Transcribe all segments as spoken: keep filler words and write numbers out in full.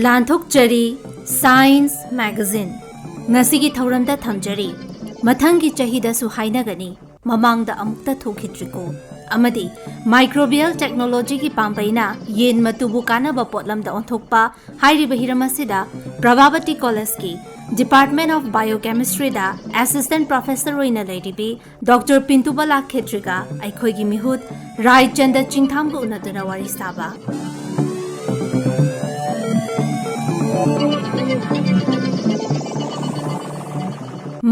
ꯂꯥꯟꯊꯣꯛꯆꯔꯤ Science Magazine꯫ ꯉꯁꯤꯒꯤ ꯊꯧꯔꯝꯗ ꯊꯝꯖꯔꯤ꯫ ꯃꯊꯪꯒꯤ ꯆꯍꯤꯗꯁꯨ ꯍꯥꯏꯅꯒꯅꯤ, ꯃꯃꯥꯡꯗ ꯑꯃꯨꯛꯇ ꯊꯣꯛꯈꯤꯗ꯭ꯔꯤꯀꯣ꯫ ꯑꯃꯗꯤ microbial technologyꯒꯤ ꯄꯥꯝꯕꯩꯅ ꯌꯦꯟ ꯃꯇꯨꯕꯨ ꯀꯥꯟꯅꯕ ꯄꯣꯠꯂꯝꯗ ꯑꯣꯟꯊꯣꯛꯄ ꯍꯥꯏꯔꯤꯕ ꯍꯤꯔꯝ ꯑꯁꯤꯗ ꯄ꯭ꯔꯚꯥꯕꯇꯤ ꯀꯣꯂꯦꯖꯀꯤ Department of Biochemistryꯗ assistant professor ꯑꯣꯏꯅ ꯂꯩꯔꯤꯕꯤ ꯗꯣꯛꯇꯔ ꯄꯤꯟꯇꯨꯕꯂꯥ ꯈꯦꯇ꯭ꯔꯤꯒ ꯑꯩꯈꯣꯏꯒꯤ ꯃꯤꯍꯨꯠ ꯔꯥꯏꯆꯟꯗ ꯆꯤꯡꯊꯥꯝꯒ ꯎꯅꯗꯨꯅ ꯋꯥꯔꯤ ꯁꯥꯕ꯫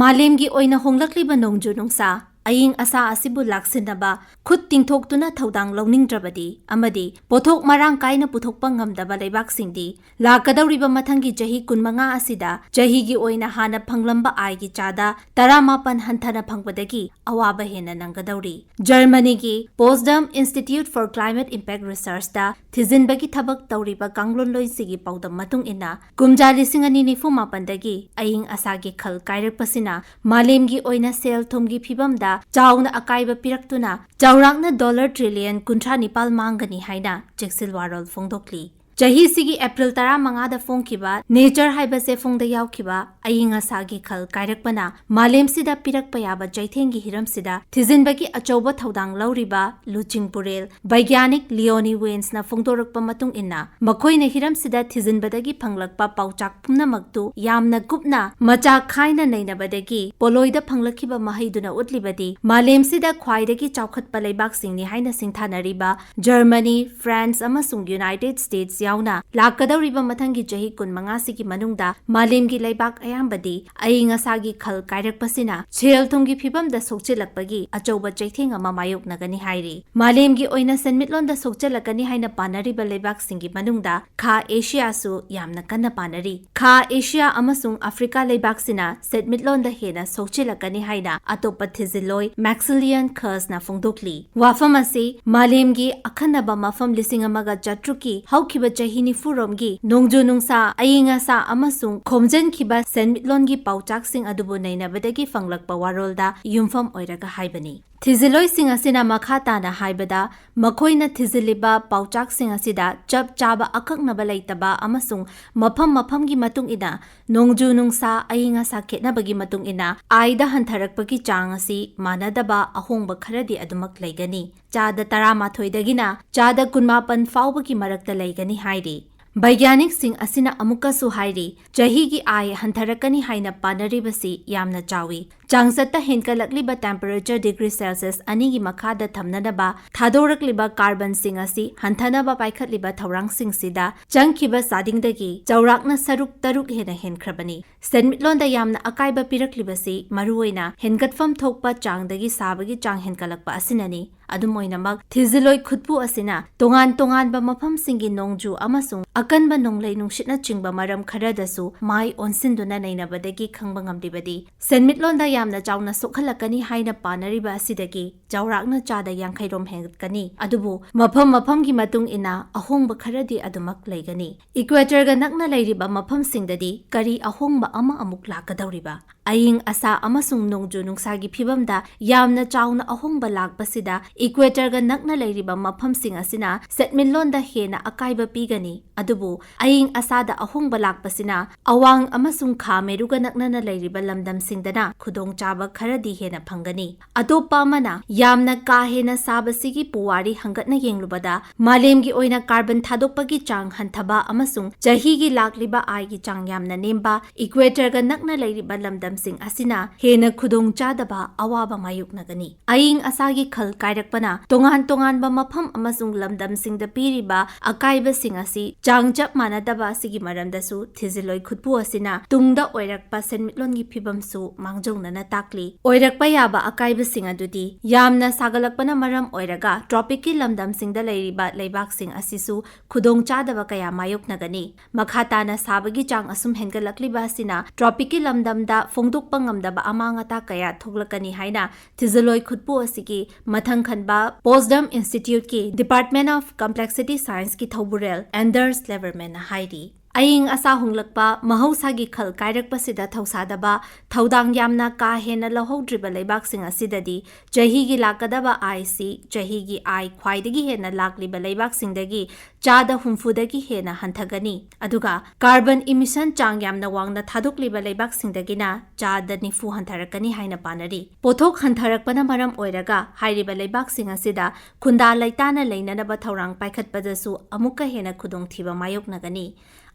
ꯃꯥꯂꯦꯝꯒꯤ ꯑꯣꯏꯅ ꯍꯣꯡꯂꯛꯂꯤꯕ ꯅꯣꯡꯖꯨ ꯅꯨꯡꯁꯥ, ꯑꯏꯪ ꯑꯁꯥ ꯑꯁꯤꯕꯨ ꯂꯥꯛꯁꯤꯟꯅꯕ ꯈꯨꯠ ꯇꯤꯡꯊꯣꯛꯇꯨꯅ ꯊꯧꯗꯥꯡ ꯂꯧꯅꯤꯡꯗ꯭ꯔꯕꯗꯤ ꯑꯃꯗꯤ ꯄꯣꯠꯊꯣꯛ ꯃꯔꯥꯡ ꯀꯥꯏꯅ ꯄꯨꯊꯣꯛꯄ ꯉꯝꯗꯕ ꯂꯩꯕꯥꯛꯁꯤꯡꯗꯤ ꯂꯥꯛꯀꯗꯧꯔꯤꯕ ꯃꯊꯪꯒꯤ ꯆꯍꯤ ꯀꯨꯟꯃꯉꯥ ꯑꯁꯤꯗ ꯆꯍꯤꯒꯤ ꯑꯣꯏꯅ ꯍꯥꯟꯅ ꯐꯪꯂꯝꯕ ꯑꯥꯏꯒꯤ ꯆꯥꯗ ꯇꯔꯥꯃꯥꯄꯟ ꯍꯟꯊꯅ ꯐꯪꯕꯗꯒꯤ ꯑꯋꯥꯕ ꯍꯦꯟꯅ ꯅꯪꯒꯗꯧꯔꯤ꯫ ꯖꯔꯃꯅꯤꯒꯤ Potsdam Institute for Climate Impact Researchꯇ ꯊꯤꯖꯤꯟꯕꯒꯤ ꯊꯕꯛ ꯇꯧꯔꯤꯕ ꯀꯥꯡꯂꯣꯟꯂꯣꯏꯁꯤꯒꯤ ꯄꯥꯎꯗꯝ ꯃꯇꯨꯡ ꯏꯟꯅ, ꯀꯨꯝꯖꯥ ꯂꯤꯁꯤꯡ ꯑꯅꯤ ꯅꯤꯐꯨ ꯃꯥꯄꯟꯗꯒꯤ ꯑꯏꯪ ꯑꯁꯥꯒꯤ ꯈꯜ ꯀꯥꯏꯔꯛꯄꯁꯤꯅ ꯃꯥꯂꯦꯝꯒꯤ ꯑꯣꯏꯅ ꯁꯦꯜ ꯊꯨꯝꯒꯤ ꯐꯤꯕꯝꯗ ꯆꯥꯎꯅ ꯑꯀꯥꯏꯕ ꯄꯤꯔꯛꯇꯨꯅ, ꯆꯥꯎꯔꯥꯛꯅ ꯗꯣꯂꯔ ꯇ꯭ꯔꯤꯂꯤꯌꯟ ꯀꯨꯟꯊ꯭ꯔꯥ ꯅꯤꯄꯥꯜ ꯃꯥꯡꯒꯅꯤ ꯍꯥꯏꯅ ꯆꯦꯛꯁꯤꯜ ꯋꯥꯔꯣꯜ ꯐꯣꯡꯗꯣꯛꯂꯤ꯫ ꯆꯍꯤꯁꯤꯒꯤ ꯑꯦꯄ꯭ꯔꯤꯜ ꯇꯔꯥꯃꯉꯥꯗ ꯐꯣꯡꯈꯤꯕ Nature ꯍꯥꯏꯕ ꯆꯦꯐꯣꯡꯗ ꯌꯥꯎꯈꯤꯕ ꯑꯏꯪ ꯑꯁꯥꯒꯤ ꯈꯜ ꯀꯥꯏꯔꯛꯄꯅ ꯃꯥꯂꯦꯝꯁꯤꯗ ꯄꯤꯔꯛꯄ ꯌꯥꯕ ꯆꯩꯊꯦꯡꯒꯤ ꯍꯤꯔꯝꯁꯤꯗ ꯊꯤꯖꯤꯟꯕꯒꯤ ꯑꯆꯧꯕ ꯊꯧꯗꯥꯡ ꯂꯧꯔꯤꯕ ꯂꯨꯆꯤꯡ ꯄꯨꯔꯦꯜ ꯕꯩꯒ꯭ꯌꯥꯅꯤꯛ ꯂꯤꯑꯣꯅꯤ ꯋꯦꯟꯁꯅ ꯐꯣꯡꯗꯣꯔꯛꯄ ꯃꯇꯨꯡ ꯏꯟꯅ, ꯃꯈꯣꯏꯅ ꯍꯤꯔꯝꯁꯤꯗ ꯊꯤꯖꯤꯟꯕꯗꯒꯤ ꯐꯪꯂꯛꯄ ꯄꯥꯎꯆꯥꯛ ꯄꯨꯝꯅꯃꯛꯇꯨ ꯌꯥꯝꯅ ꯀꯨꯞꯅ ꯃꯆꯥꯛ ꯈꯥꯏꯅ ꯅꯩꯅꯕꯗꯒꯤ ꯄꯣꯂꯣꯏꯗ ꯐꯪꯂꯛꯈꯤꯕ ꯃꯍꯩꯗꯨꯅ ꯎꯠꯂꯤꯕꯗꯤ ꯃꯥꯂꯦꯝꯁꯤꯗ ꯈ꯭ꯋꯥꯏꯗꯒꯤ ꯆꯥꯎꯈꯠꯄ ꯂꯩꯕꯥꯛꯁꯤꯡꯅꯤ ꯍꯥꯏꯅ ꯁꯤꯡꯊꯥꯅꯔꯤꯕ ꯖꯔꯃꯅꯤ, ꯐ꯭ꯔꯥꯟꯁ ꯑꯃꯁꯨꯡ ꯌꯨꯅꯥꯏꯇꯦꯗ ꯁ꯭ꯇꯦꯠꯁ ꯌꯥꯎꯅ ꯂꯥꯛꯀꯗꯧꯔꯤꯕ ꯃꯊꯪꯒꯤ ꯆꯍꯤ ꯀꯨꯟꯃꯉꯥꯁꯤꯒꯤ ꯃꯅꯨꯡꯗ ꯃꯥꯂꯦꯝꯒꯤ ꯂꯩꯕꯥꯛ ꯑꯌꯥꯝꯕꯗꯤ ꯑꯏꯪ ꯑꯁꯥꯒꯤ ꯈꯜ ꯀꯥꯏꯔꯛꯄꯁꯤꯅ ꯁꯦꯜ ꯊꯨꯝꯒꯤ ꯐꯤꯕꯝꯗ ꯁꯣꯛꯆꯤꯜꯂꯛꯄꯒꯤ ꯑꯆꯧꯕ ꯆꯩꯊꯦꯡ ꯑꯃ ꯃꯥꯌꯣꯛꯅꯒꯅꯤ ꯍꯥꯏꯔꯤ꯫ ꯃꯥꯂꯦꯝꯒꯤ ꯑꯣꯏꯅ ꯁꯦꯟꯃꯤꯠꯂꯣꯟꯗ ꯁꯣꯛꯆꯤꯜꯂꯛꯀꯅꯤ ꯍꯥꯏꯅ ꯄꯥꯅꯔꯤꯕ ꯂꯩꯕꯥꯛꯁꯤꯡꯒꯤ ꯃꯅꯨꯡꯗ ꯈꯥ ꯑꯦꯁꯤꯌꯥꯁꯨ ꯌꯥꯝꯅ ꯀꯟꯅ ꯄꯥꯅꯔꯤ꯫ ꯈꯥ ꯑꯦꯁꯤꯌꯥ ꯑꯃꯁꯨꯡ ꯑꯐ꯭ꯔꯤꯀꯥ ꯂꯩꯕꯥꯛꯁꯤꯅ ꯁꯦꯟꯃꯤꯠꯂꯣꯟꯗ ꯍꯦꯟꯅ ꯁꯣꯛꯆꯤꯜꯂꯛꯀꯅꯤ ꯍꯥꯏꯅ ꯑꯇꯣꯞꯄ ꯊꯤꯖꯤꯜꯂꯣꯏ ꯃꯦꯛꯁꯤꯂꯤꯌꯟ ꯈꯔꯁꯅ ꯐꯣꯡꯗꯣꯛꯂꯤ꯫ ꯋꯥꯐꯝ ꯑꯁꯤ ꯃꯥꯂꯦꯝꯒꯤ ꯑꯈꯟꯅꯕ ꯃꯐꯝ ꯂꯤꯁꯤꯡ ꯑꯃꯒ ꯆꯥꯇ꯭ꯔꯨꯛꯀꯤ ꯍꯧꯈꯤꯕ ꯆꯍꯤ ꯅꯤꯐꯨꯔꯣꯝꯒꯤ ꯅꯣꯡꯖꯨ ꯅꯨꯡꯁꯥ, ꯑꯏꯪ ꯑꯁꯥ ꯑꯃꯁꯨꯡ ꯈꯣꯝꯖꯤꯟꯈꯤꯕ ꯁꯦꯟꯃꯤꯠꯂꯣꯟꯒꯤ ꯄꯥꯎꯆꯥꯛꯁꯤꯡ ꯑꯗꯨꯕꯨ ꯅꯩꯅꯕꯗꯒꯤ ꯐꯪꯂꯛꯄ ꯋꯥꯔꯣꯜꯗ ꯌꯨꯝꯐꯝ ꯑꯣꯏꯔꯒ ꯍꯥꯏꯕꯅꯤ꯫ ꯊꯤꯖꯤꯜꯂꯣꯏꯁꯤꯡ ꯑꯁꯤꯅ ꯃꯈꯥ ꯇꯥꯅ ꯍꯥꯏꯕꯗ, ꯃꯈꯣꯏꯅ ꯊꯤꯖꯤꯜꯂꯤꯕ ꯄꯥꯎꯆꯥꯛꯁꯤꯡ ꯑꯁꯤꯗ ꯆꯞ ꯆꯥꯕ ꯑꯀꯛꯅꯕ ꯂꯩꯇꯕ ꯑꯃꯁꯨꯡ ꯃꯐꯝ ꯃꯐꯝꯒꯤ ꯃꯇꯨꯡ ꯏꯟꯅ ꯅꯣꯡꯖꯨ ꯅꯨꯡꯁꯥ, ꯑꯏꯪ ꯑꯁꯥ ꯈꯦꯠꯅꯕꯒꯤ ꯃꯇꯨꯡ ꯏꯟꯅ ꯑꯥꯏꯗ ꯍꯟꯊꯔꯛꯄꯒꯤ ꯆꯥꯡ ꯑꯁꯤ ꯃꯥꯟꯅꯗꯕ ꯑꯍꯣꯡꯕ ꯈꯔꯗꯤ ꯑꯗꯨꯃꯛ ꯂꯩꯒꯅꯤ꯫ ꯆꯥꯗ ꯇꯔꯥꯃꯥꯊꯣꯏꯗꯒꯤꯅ ꯆꯥꯗ ꯀꯨꯟꯃꯥꯄꯟ ꯐꯥꯎꯕꯒꯤ ꯃꯔꯛꯇ ꯂꯩꯒꯅꯤ ꯍꯥꯏꯔꯤ꯫ ꯕꯩꯒ꯭ꯌꯥꯅꯤꯛꯁꯤꯡ ꯑꯁꯤꯅ ꯑꯃꯨꯛꯀꯁꯨ ꯍꯥꯏꯔꯤ, ꯆꯍꯤꯒꯤ ꯑꯥꯏ ꯍꯟꯊꯔꯛꯀꯅꯤ ꯍꯥꯏꯅ ꯄꯥꯅꯔꯤꯕꯁꯤ ꯌꯥꯝꯅ ꯆꯥꯎꯏ꯫ ꯆꯥꯡꯆꯠꯇ ꯍꯦꯟꯒꯠꯂꯛꯂꯤꯕ temperature degree Celsius ꯑꯅꯤꯒꯤ ꯃꯈꯥꯗ ꯊꯝꯅꯅꯕ ꯊꯥꯗꯣꯔꯛꯂꯤꯕ carbonꯁꯤꯡ ꯑꯁꯤ ꯍꯟꯊꯅꯕ ꯄꯥꯏꯈꯠꯂꯤꯕ ꯊꯧꯔꯥꯡꯁꯤꯡꯁꯤꯗ ꯆꯪꯈꯤꯕ ꯆꯥꯗꯤꯡꯗꯒꯤ ꯆꯥꯎꯔꯥꯛꯅ ꯁꯔꯨꯛ ꯇꯔꯨꯛ ꯍꯦꯟꯅ ꯍꯦꯟꯈ꯭ꯔꯕꯅꯤ꯫ ꯁꯦꯟꯃꯤꯠꯂꯣꯟꯗ ꯌꯥꯝꯅ ꯑꯀꯥꯏꯕ ꯄꯤꯔꯛꯂꯤꯕꯁꯤ ꯃꯔꯨꯑꯣꯏꯅ ꯍꯦꯟꯒꯠꯐꯝ ꯊꯣꯛꯄ ꯆꯥꯡꯗꯒꯤ ꯁꯥꯕꯒꯤ ꯆꯥꯡ ꯍꯦꯟꯒꯠꯂꯛꯄ ꯑꯁꯤꯅꯅꯤ꯫ ꯑꯗꯨꯝ ꯑꯣꯏꯅꯃꯛ, ꯊꯤꯖꯤꯜꯂꯣꯏ ꯈꯨꯠꯄꯨ ꯑꯁꯤꯅ ꯇꯣꯉꯥꯟ ꯇꯣꯉꯥꯟꯕ ꯃꯐꯝꯁꯤꯡꯒꯤ ꯅꯣꯡꯖꯨ ꯑꯃꯁꯨꯡ ꯑꯀꯟꯕ ꯅꯣꯡꯂꯩ ꯅꯨꯡꯁꯤꯠꯅꯆꯤꯡꯕ ꯃꯔꯝ ꯈꯔꯗꯁꯨ ꯃꯥꯏ ꯑꯣꯟꯁꯤꯟꯗꯨꯅ ꯅꯩꯅꯕꯗꯒꯤ ꯈꯪꯕ ꯉꯝꯂꯤꯕꯗꯤ, ꯁꯦꯟꯃꯤꯠꯂꯣꯟꯗ ꯌꯥꯝꯅ ꯆꯥꯎꯅ ꯁꯣꯛꯍꯜꯂꯛꯀꯅꯤ ꯍꯥꯏꯅ ꯄꯥꯅꯔꯤꯕ ꯑꯁꯤꯗꯒꯤ ꯆꯥꯎꯔꯥꯛꯅ ꯆꯥꯗ ꯌꯥꯡꯈꯩꯔꯣꯝ ꯍꯦꯟꯒꯠꯀꯅꯤ꯫ ꯑꯗꯨꯕꯨ ꯃꯐꯝ ꯃꯐꯝꯒꯤ ꯃꯇꯨꯡ ꯏꯟꯅ ꯑꯍꯣꯡꯕ ꯈꯔꯗꯤ ꯑꯗꯨꯃꯛ ꯂꯩꯒꯅꯤ꯫ Equatorꯒ ꯅꯛꯅ ꯂꯩꯔꯤꯕ ꯃꯐꯝꯁꯤꯡꯗꯗꯤ ꯀꯔꯤ ꯑꯍꯣꯡꯕ ꯑꯃ ꯑꯃꯨꯛ ꯂꯥꯛꯀꯗꯧꯔꯤꯕ? ꯑꯏꯪ ꯑꯁꯥ ꯑꯃꯁꯨꯡ ꯅꯣꯡꯖꯨ ꯅꯨꯡꯁꯥꯒꯤ ꯐꯤꯕꯝꯗ ꯌꯥꯝꯅ ꯆꯥꯎꯅ ꯑꯍꯣꯡꯕ ꯂꯥꯛꯄꯁꯤꯗ Equatorꯒ ꯅꯛꯅ ꯂꯩꯔꯤꯕ ꯃꯐꯝꯁꯤꯡ ꯑꯁꯤꯅ ꯁꯦꯟꯃꯤꯠꯂꯣꯟꯗ ꯍꯦꯟꯅ ꯑꯀꯥꯏꯕ ꯄꯤꯒꯅꯤ꯫ ꯑꯗꯨꯕꯨ ꯑꯏꯪ ꯑꯁꯥꯗ ꯑꯍꯣꯡꯕ ꯂꯥꯛꯄꯁꯤꯅ ꯑꯋꯥꯡ ꯑꯃꯁꯨꯡ ꯈꯥ ꯃꯦꯔꯨꯒ ꯅꯛꯅꯅ ꯂꯩꯔꯤꯕ ꯂꯝꯗꯝꯁꯤꯡꯗꯅ ꯈꯨꯗꯣꯡꯆꯥꯕ ꯈꯔꯗꯤ ꯍꯦꯟꯅ ꯐꯪꯒꯅꯤ꯫ ꯑꯇꯣꯞꯄ ꯑꯃꯅ, ꯌꯥꯝꯅ ꯀꯥ ꯍꯦꯟꯅ ꯁꯥꯕꯁꯤꯒꯤ ꯄꯨꯋꯥꯔꯤ ꯍꯪꯒꯠꯅ ꯌꯦꯡꯂꯨꯕꯗ, ꯃꯥꯂꯦꯝꯒꯤ ꯑꯣꯏꯅ carbon ꯊꯥꯗꯣꯛꯄꯒꯤ ꯆꯥꯡ ꯍꯟꯊꯕ ꯑꯃꯁꯨꯡ ꯆꯍꯤꯒꯤ ꯂꯥꯛꯂꯤꯕ ꯑꯥꯏꯒꯤ ꯆꯥꯡ ꯌꯥꯝꯅ ꯅꯦꯝꯕ, Equatorꯒ ꯅꯛꯅ ꯂꯩꯔꯤꯕ ꯂꯝꯗꯝꯁꯤꯡ ꯑꯁꯤꯅ ꯍꯦꯟꯅ ꯈꯨꯗꯣꯡꯆꯥꯗꯕ ꯑꯋꯥꯕ ꯃꯥꯌꯣꯛꯅꯒꯅꯤ꯫ ꯑꯏꯪ ꯑꯁꯥꯒꯤ ꯈꯜ ꯀꯥꯏꯔꯛꯄꯅ ꯇꯣꯉꯥꯟ ꯇꯣꯉꯥꯟꯕ ꯃꯐꯝ ꯑꯃꯁꯨꯡ ꯂꯝꯗꯝꯁꯤꯡꯗ ꯄꯤꯔꯤꯕ ꯑꯀꯥꯏꯕꯁꯤꯡ ꯑꯁꯤ ꯆꯥꯡ ꯆꯞ ꯃꯥꯟꯅꯗꯕ ꯑꯁꯤꯒꯤ ꯃꯔꯝꯗꯁꯨ ꯊꯤꯖꯤꯜꯂꯣꯏ ꯈꯨꯠꯄꯨ ꯑꯁꯤꯅ ꯇꯨꯡꯗ ꯑꯣꯏꯔꯛꯄ ꯁꯦꯟꯃꯤꯠꯂꯣꯟꯒꯤ ꯐꯤꯕꯝꯁꯨ ꯃꯥꯡꯖꯧꯅꯅ ꯇꯥꯛꯂꯤ꯫ ꯑꯣꯏꯔꯛꯄ ꯌꯥꯕ ꯑꯀꯥꯏꯕꯁꯤꯡ ꯑꯗꯨꯗꯤ, ꯌꯥꯝꯅ ꯁꯥꯒꯠꯂꯛꯄꯅ ꯃꯔꯝ ꯑꯣꯏꯔꯒ tropicꯀꯤ ꯂꯝꯗꯝꯁꯤꯡꯗ ꯂꯩꯔꯤꯕ ꯂꯩꯕꯥꯛꯁꯤꯡ ꯑꯁꯤꯁꯨ ꯈꯨꯗꯣꯡꯆꯥꯗꯕ ꯀꯌꯥ ꯃꯥꯌꯣꯛꯅꯒꯅꯤ꯫ ꯃꯈꯥ ꯇꯥꯅ ꯁꯥꯕꯒꯤ ꯆꯥꯡ ꯑꯁꯨꯝ ꯍꯦꯟꯒꯠꯂꯛꯂꯤꯕ ꯑꯁꯤꯅ tropicꯀꯤ ꯂꯝꯗꯝꯗ ꯐꯣꯡꯗꯣꯛꯄ ꯉꯝꯗꯕ ꯑꯃꯥꯡ ꯑꯇꯥ ꯀꯌꯥ ꯊꯣꯛꯂꯛꯀꯅꯤ ꯍꯥꯏꯅ ꯊꯤꯖꯤꯜꯂꯣꯏ ꯈꯨꯠꯄꯨ ꯑꯁꯤꯒꯤ ꯃꯊꯪ ꯈꯟꯕ Potsdam Instituteꯀꯤ Department of Complexity Scienceꯀꯤ ꯊꯧꯕꯨꯔꯦꯜ Anders Levermanꯅ ꯍꯥꯏꯔꯤ꯫ ꯑꯏꯪ ꯑꯁꯥ ꯍꯣꯡꯂꯛꯄ, ꯃꯍꯧꯁꯥꯒꯤ ꯈꯜ ꯀꯥꯏꯔꯛꯄꯁꯤꯗ ꯊꯧꯁꯥꯗꯕ, ꯊꯧꯗꯥꯡ ꯌꯥꯝꯅ ꯀꯥ ꯍꯦꯟꯅ ꯂꯧꯍꯧꯗ꯭ꯔꯤꯕ ꯂꯩꯕꯥꯛꯁꯤꯡ ꯑꯁꯤꯗꯗꯤ ꯆꯍꯤꯒꯤ ꯂꯥꯛꯀꯗꯕ ꯑꯥꯏꯁꯤ ꯆꯍꯤꯒꯤ ꯑꯥꯏ ꯈ꯭ꯋꯥꯏꯗꯒꯤ ꯍꯦꯟꯅ ꯂꯥꯛꯂꯤꯕ ꯂꯩꯕꯥꯛꯁꯤꯡꯗꯒꯤ ꯆꯥꯗ ꯍꯨꯝꯐꯨꯗꯒꯤ ꯍꯦꯟꯅ ꯍꯟꯊꯒꯅꯤ꯫ ꯑꯗꯨꯒ carbon emission ꯆꯥꯡ ꯌꯥꯝꯅ ꯋꯥꯡꯅ ꯊꯥꯗꯣꯛꯂꯤꯕ ꯂꯩꯕꯥꯛꯁꯤꯡꯗꯒꯤꯅ ꯆꯥꯗ ꯅꯤꯐꯨ ꯍꯟꯊꯔꯛꯀꯅꯤ ꯍꯥꯏꯅ ꯄꯥꯅꯔꯤ꯫ ꯄꯣꯠꯊꯣꯛ ꯍꯟꯊꯔꯛꯄꯅ ꯃꯔꯝ ꯑꯣꯏꯔꯒ ꯍꯥꯏꯔꯤꯕ ꯂꯩꯕꯥꯛꯁꯤꯡ ꯑꯁꯤꯗ ꯈꯨꯟꯗꯥ ꯂꯩꯇꯥꯅ ꯂꯩꯅꯅꯕ ꯊꯧꯔꯥꯡ ꯄꯥꯏꯈꯠꯄꯗꯁꯨ ꯑꯃꯨꯛꯀ ꯍꯦꯟꯅ ꯈꯨꯗꯣꯡꯊꯤꯕ ꯃꯥꯌꯣꯛꯅꯒꯅꯤ꯫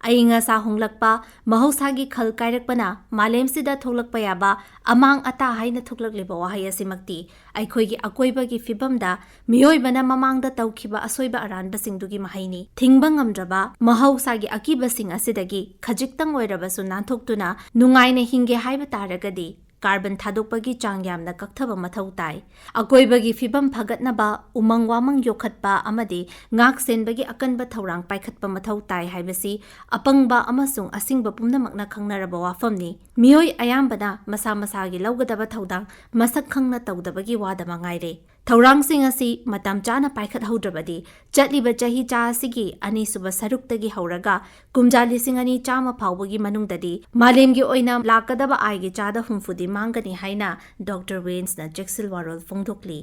ꯑꯏꯪ ꯑꯁꯥ ꯍꯣꯡꯂꯛꯄ, ꯃꯍꯧꯁꯥꯒꯤ ꯈꯜ ꯀꯥꯏꯔꯛꯄꯅ ꯃꯥꯂꯦꯝꯁꯤꯗ ꯊꯣꯛꯂꯛꯄ ꯌꯥꯕ ꯑꯃꯥꯡ ꯑꯇꯥ ꯍꯥꯏꯅ ꯊꯣꯛꯂꯛꯂꯤꯕ ꯋꯥꯍꯩ ꯑꯁꯤꯃꯛꯇꯤ ꯑꯩꯈꯣꯏꯒꯤ ꯑꯀꯣꯏꯕꯒꯤ ꯐꯤꯕꯝꯗ ꯃꯤꯑꯣꯏꯕꯅ ꯃꯃꯥꯡꯗ ꯇꯧꯈꯤꯕ ꯑꯁꯣꯏꯕ ꯑꯔꯥꯟꯕꯁꯤꯡꯗꯨꯒꯤ ꯃꯍꯩꯅꯤ꯫ ꯊꯤꯡꯕ ꯉꯝꯗ꯭ꯔꯕ ꯃꯍꯧꯁꯥꯒꯤ ꯑꯀꯤꯕꯁꯤꯡ ꯑꯁꯤꯗꯒꯤ ꯈꯖꯤꯛꯇꯪ ꯑꯣꯏꯔꯕꯁꯨ ꯅꯥꯟꯊꯣꯛꯇꯨꯅ ꯅꯨꯡꯉꯥꯏꯅ ꯍꯤꯡꯒꯦ ꯍꯥꯏꯕ ꯇꯥꯔꯒꯗꯤ, carbon ꯊꯥꯗꯣꯛꯄꯒꯤ ꯆꯥꯡ ꯌꯥꯝꯅ ꯀꯛꯊꯕ ꯃꯊꯧ ꯇꯥꯏ꯫ ꯑꯀꯣꯏꯕꯒꯤ ꯐꯤꯕꯝ ꯐꯒꯠꯅꯕ, ꯎꯃꯪ ꯋꯥꯃꯪ ꯌꯣꯛꯈꯠꯄ ꯑꯃꯗꯤ ꯉꯥꯛ ꯁꯦꯟꯕꯒꯤ ꯑꯀꯟꯕ ꯊꯧꯔꯥꯡ ꯄꯥꯏꯈꯠꯄ ꯃꯊꯧ ꯇꯥꯏ ꯍꯥꯏꯕꯁꯤ ꯑꯄꯪꯕ ꯑꯃꯁꯨꯡ ꯑꯁꯤꯡꯕ ꯄꯨꯝꯅꯃꯛꯅ ꯈꯪꯅꯔꯕ ꯋꯥꯐꯝꯅꯤ꯫ ꯃꯤꯑꯣꯏ ꯑꯌꯥꯝꯕꯅ ꯃꯁꯥ ꯃꯁꯥꯒꯤ ꯂꯧꯒꯗꯕ ꯊꯧꯗꯥꯡ ꯃꯁꯛ ꯈꯪꯅ ꯇꯧꯗꯕꯒꯤ ꯋꯥꯗ ꯃꯉꯥꯏꯔꯦ꯫ ꯊꯧꯔꯥꯡꯁꯤꯡ ꯑꯁꯤ ꯃꯇꯝ ꯆꯥꯅ ꯄꯥꯏꯈꯠꯍꯧꯗ꯭ꯔꯕꯗꯤ, ꯆꯠꯂꯤꯕ ꯆꯍꯤ ꯆꯥ ꯑꯁꯤꯒꯤ ꯑꯅꯤꯁꯨꯕ ꯁꯔꯨꯛꯇꯒꯤ ꯍꯧꯔꯒ ꯀꯨꯝꯖꯥ ꯂꯤꯁꯤꯡ ꯑꯅꯤ ꯆꯥꯝꯃ ꯐꯥꯎꯕꯒꯤ ꯃꯅꯨꯡꯗꯗꯤ ꯃꯥꯂꯦꯝꯒꯤ ꯑꯣꯏꯅ ꯂꯥꯛꯀꯗꯕ ꯑꯥꯏꯒꯤ ꯆꯥꯗ ꯍꯨꯝꯐꯨꯗꯤ ꯃꯥꯡꯒꯅꯤ ꯍꯥꯏꯅ ꯗꯣꯛꯇꯔ ꯋꯦꯟꯁꯅ ꯆꯦꯛꯁꯤꯜ ꯋꯥꯔꯣꯜ ꯐꯣꯡꯗꯣꯛꯂꯤ꯫